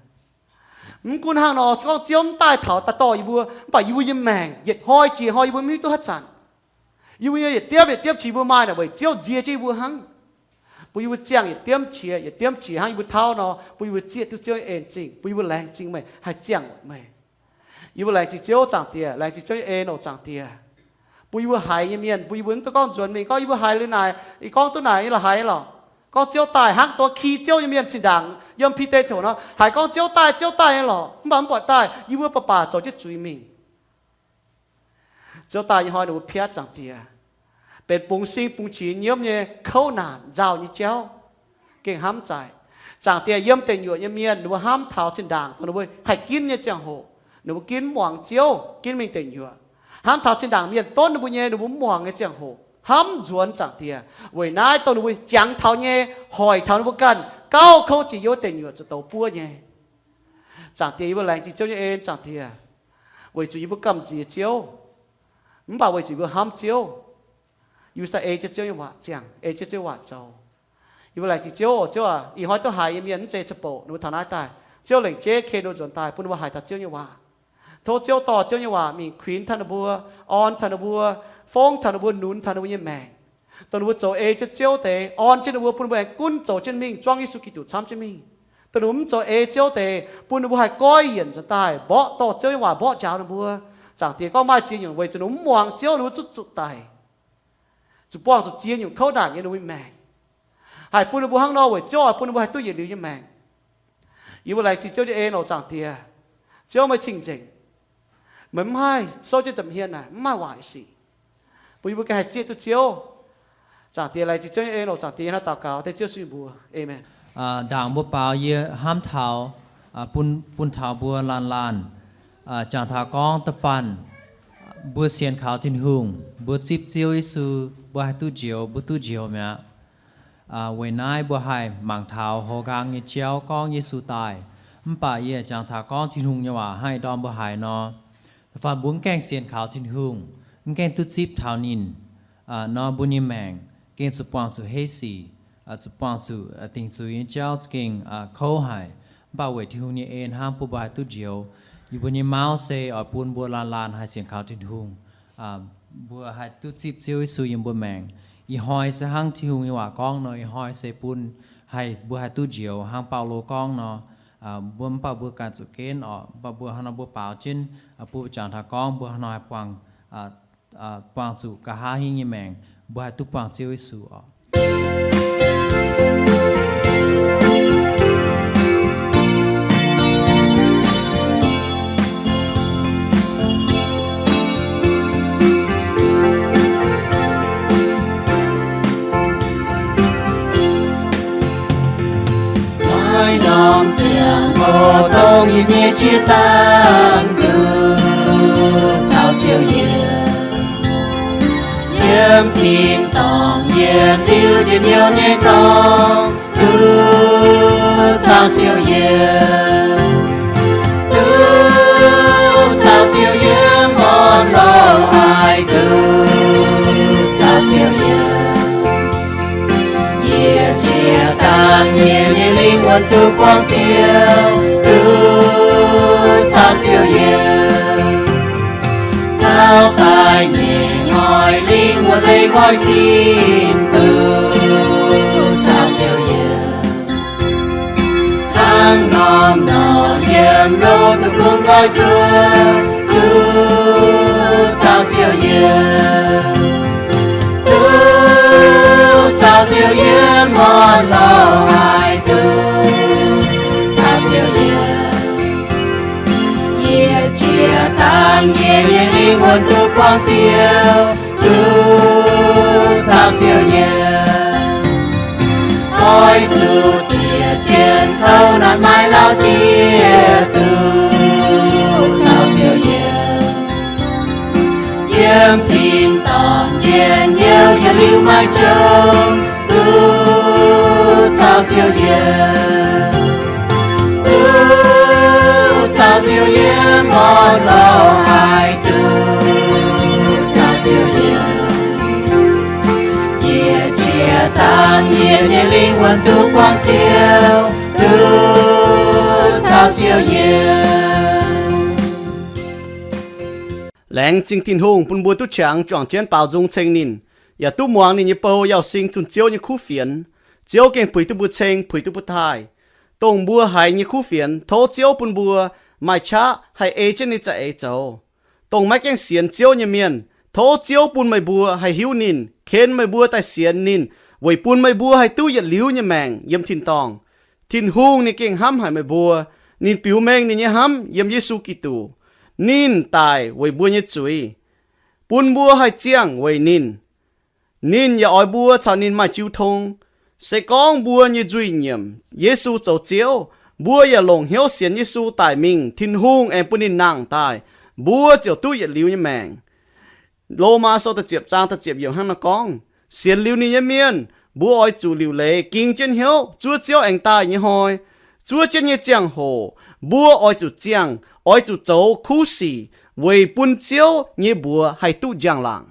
Mv gunv hnangv nor, se gorngv Ziouv mv daaih taux daaih dorh yie mbuo, mv baac yie mbuo nyei maengc yietc hnoi jiex hnoi yie mbuo mv hiuv duqv haaix zanc. Yie mbuo nyei yietc diemv yietc diemv qiex yie mbuo maaih naaic weic Ziouv nziex jienv yie mbuo hnangv. Bun yie mbuo ziangh yietc diemv qiex yietc diemv qiex hnangv yie mbuo tauv nor, bun yie mbuo zieqv duqv Ziouv nyei en zingh, bun yie mbuo laengz zingh meih, haih ziangh meih. Yie mbuo laengz zingh Ziouv, Zaangc Diex, laengz zingh Ziouv nyei en oc, Zaangc Diex. Bun yie mbuo haiz nyei mienh, bun yie mbuo mv duqv gorngv nzuonx mingh gorngv yie mbuo haiz liuz naaic, ih gorngv duqv naaic nyei la'haiz lorqc. Gorngv Ziouv daaih hnangv dongh ki Ziouv nyei mienh zinh ndaangc yiem Bide ziouc nor, haiz gorngv Ziouv daaih, Ziouv daaih nyei lorqc, mv baac mv buatc daaih. Yie mbuo baac baac zoux jienv zuiz mingh. Ziouv daaih nyei hnoi ninh mbuo piatv, Zaangc Diex, benx bungx sing bungx qiex nyiemv nyei kouv naanc nzauh nyei jauv, gengh hnamv zaaic. Zaangc Diex, yiem deic nyuoqc nyei mienh ninh mbuo hnamv taux zinh ndaangc dongh ninh mbuo haih ginv nyei ziangh hoc, ninh mbuo ginv mv muangx Ziouv, ginv mingh deic nyuoqc. Hnamv taux zinh ndaangc mienh donv ninh mbuo nyei, ninh mbuo mv muangx nyei ziangh hoc, hnamv nzuonx, Zaangc Diex. Weic naaiv dongh ninh mbuo jangx taux nyei, hoic taux ninh mbuo ganh gauh kouv jiex yiem wuov deic nyuoqc zuqc douz buov nyei. Zaangc Diex, yie mbuo laengz zingh Ziouv nyei en, Zaangc Diex, weic zuqc yie mbuo gamh nziex Ziouv, mv baac weic zuqc yie mbuo hnamv Ziouv, yie mbuo daaih ei jienv Ziouv nyei waac ziangh, ei jienv Ziouv waac zoux. Yie mbuo laengz zingh Ziouv oc. Ziouv aac, ih hnoi duqv haiz nyei mienh mv zeiz za'bouc ninh mbuo taux naaiv daaih, Ziouv lengc jeiv ken ninh mbuo nzuonx daaih bun ninh mbuo haiz taux Ziouv nyei waac. Tov Ziouv dorh Ziouv nyei waac mingh kuinx taux ninh mbuo, orn taux ninh mbuo, fongv taux ninh mbuo, nunz taux ninh mbuo nyei maengc. Dongh ninh mbuo zoux ei jienv Ziouv deix, orn jienv ninh mbuo, bun ninh mbuo aengx gunv zoux jienv mingh, zuangv Yesu Giduc camv jienv mingh. Dongh ninh mbuo mv zoux ei Ziouv deix, bun ninh mbuo haih goiv yienc nzuonx daaih mborqv dorh Ziouv nyei waac mborqv njaaux ninh mbuo. Zaangc Diex, gorngv maaih ziex nyungc weic zuqc ninh mbuo mv muangx Ziouv ninh mbuo zuqc zuqc daic, zuqc buangh zuqc ziex nyungc kouv naanc nyei ninh mbuo nyei maengc. Haih bun ninh mbuo hnangv nor weic Ziouv oix bun ninh mbuo haih duqv yietc liuz nyei maengc. Yie mbuo laengz zingh Ziouv nyei en oc, Zaangc Diex. Ziouv meih cing-nzengc. Meih mv haih souv jienv nza'hmien naaic, mv maaih waaic sic, bun yie mbuo ganh haih zieqv duqv Ziouv. Zaangc Diex, laengz zingh Ziouv nyei en oc, Zaangc Diex. Yie hnangv daux gaux dengv Ziouv suiv mbuox. Aamen. Ndaangc mbuo baaux yie hnamv taux, bun, bun taux mbuo laanh laanh, jangx taux gorngv da'faanh mbuo sienx kaux Tin-Hungh, mbuo zipv Ziouv Yesu, mbuo haih duqv njoux, mbuo duqv njoux mi'aqv. Weic naaiv mbuo haih mangc taux hoz nqaang nyei jauv gorngv Yesu daaih. Mv baac yie jangx taux gorngv Tin-Hungh nyei waac hnangv ih ndorm mbuo haiz nor, da'faanh mbuo mv gaengh sienx kaux Tin-Hungh, mv gaengh duqv zipv taux ninh nor, mbuo nyei maengc gengh zuqc buangh zuqc heiv sic, zuqc buangh zuqc dingc zuiz nyei jauv za'gengh kouv haic. Mv baac weic Tin-Hungh nyei en hnangv bun mbuo haih duqv njoux. Yie mbuo nyei mauv se oix bun mbuo laanh laanh haih sienx kaux Tin-Hungh, mbuo haih duqv zipv Ziouv Yesu yiem mbuo maengc. Ih hnoi se hnangv Tin-Hungh nyei waac gorngv nor, ih hnoi se bun haih, mbuo haih duqv njoux hnangv Baulo gorngv nor. Mbuo, mv baac mbuo ganh zuqc genv oc. Mv baac mbuo hnangv nor mbuo baaux jienv, bun mbuo jangx taux gorngv mbuo hnangv nor haih buangh, buangh zuqc nqa'haav hingv nyei maengc. Mbuo haih duqv buangh Ziouv Yesu oc. Maiv norm ziangh hoc dongh yie nyei jiex dangh duqv caux Ziouv yiem. Yiem tin-dorngh yietc liuz njien-youh nyei dorngx, duqv caux Ziouv yiem. Duqv caux Ziouv yiem, orn-lorqc haih duqv caux Ziouv yiem. Yie jiex dangh yie nyei lingh wuonh duqv buangh Ziouv, duqv caux Ziouv yiem. Taux daaih nyei hnoi lingh wuonh leih nqoi sin, duqv caux Ziouv yiem. Hnangv norm norqc yiem loz-dungx lungh nqoi cuotv, duqv caux Ziouv yiem. Duqv caux Ziouv yiem, orn-lorqc haih duqv caux Ziouv yiem. Yie jiex dangh yie nyei lingh wuonh duqv buangh Ziouv, duqv caux Ziouv yiem. Oix zuqc diec jienv kouv naanc maaiz lauh jiex, duqv caux Ziouv yiem. Yiem tin-dorngh njien-youh yietc liuz maiv jomc, duqv caux Ziouv yiem. Duqv caux Ziouv yiem, orn-lorqc haih duqv caux Ziouv yiem. Yie jiex dangh yie nyei lingh wuonh duqv buangh Ziouv, duqv caux Ziouv yiem. Laengz zingh Tin-Hungh bun mbuo duqv qangx juangc jienv baaux nzung ceng ninh, yaac duqv muangx ninh nyei bou yauh sing zunh Ziouv nyei kuv fienx. Ziouv gengh puix duqv mbuo ceng, puix duqv mbuo taaih. Dongh mbuo haiz nyei kuv fienx, tov Ziouv bun mbuo maaih qaqv haih ei jienv ninh za'eix zoux. Dongh maiv gaengh sienx Ziouv nyei mienh, tov Ziouv bun meih mbuo haih hiuv ninh, ken meih mbuo daaih sienx ninh, weic bun meih mbuo haih duqv yietc liuz nyei maengc yiem tin-dorngh. Tin-Hungh ninh gengh hnamv haic meih mbuo. Ninh biux mengh ninh nyei hnamv yiem Yesu Giduc. Ninh daic weic mbuo nyei zuiz, bun mbuo haih ziangh weic ninh. Ninh yaac oix mbuo caux ninh maaih jiu tong. Se gorngv mbuo nyei nzuih nyiemc Yesu zoux Ziouv, mbuo yaac longc hnyouv sienx Yesu daic mingh, Tin-Hungh aengx bun ninh nangh daaih, mbuo ziouc duqv yietc liuz nyei maengc. Lomaa Sou da'ziepc zaang da'ziepc yiemc hnangv naaiv gorngv, sienx liuz ninh nyei mienh, mbuo oix zuqc liuc leiz ging jienv hnyouv zuov Ziouv aengx daaih nyei hnoi. Zuov jienv nyei ziangh hoc, mbuo oix zuqc ziangh, oix zuqc zoux kuv sic weic bun Ziouv nyei mbuox haih duqv njang-laangc.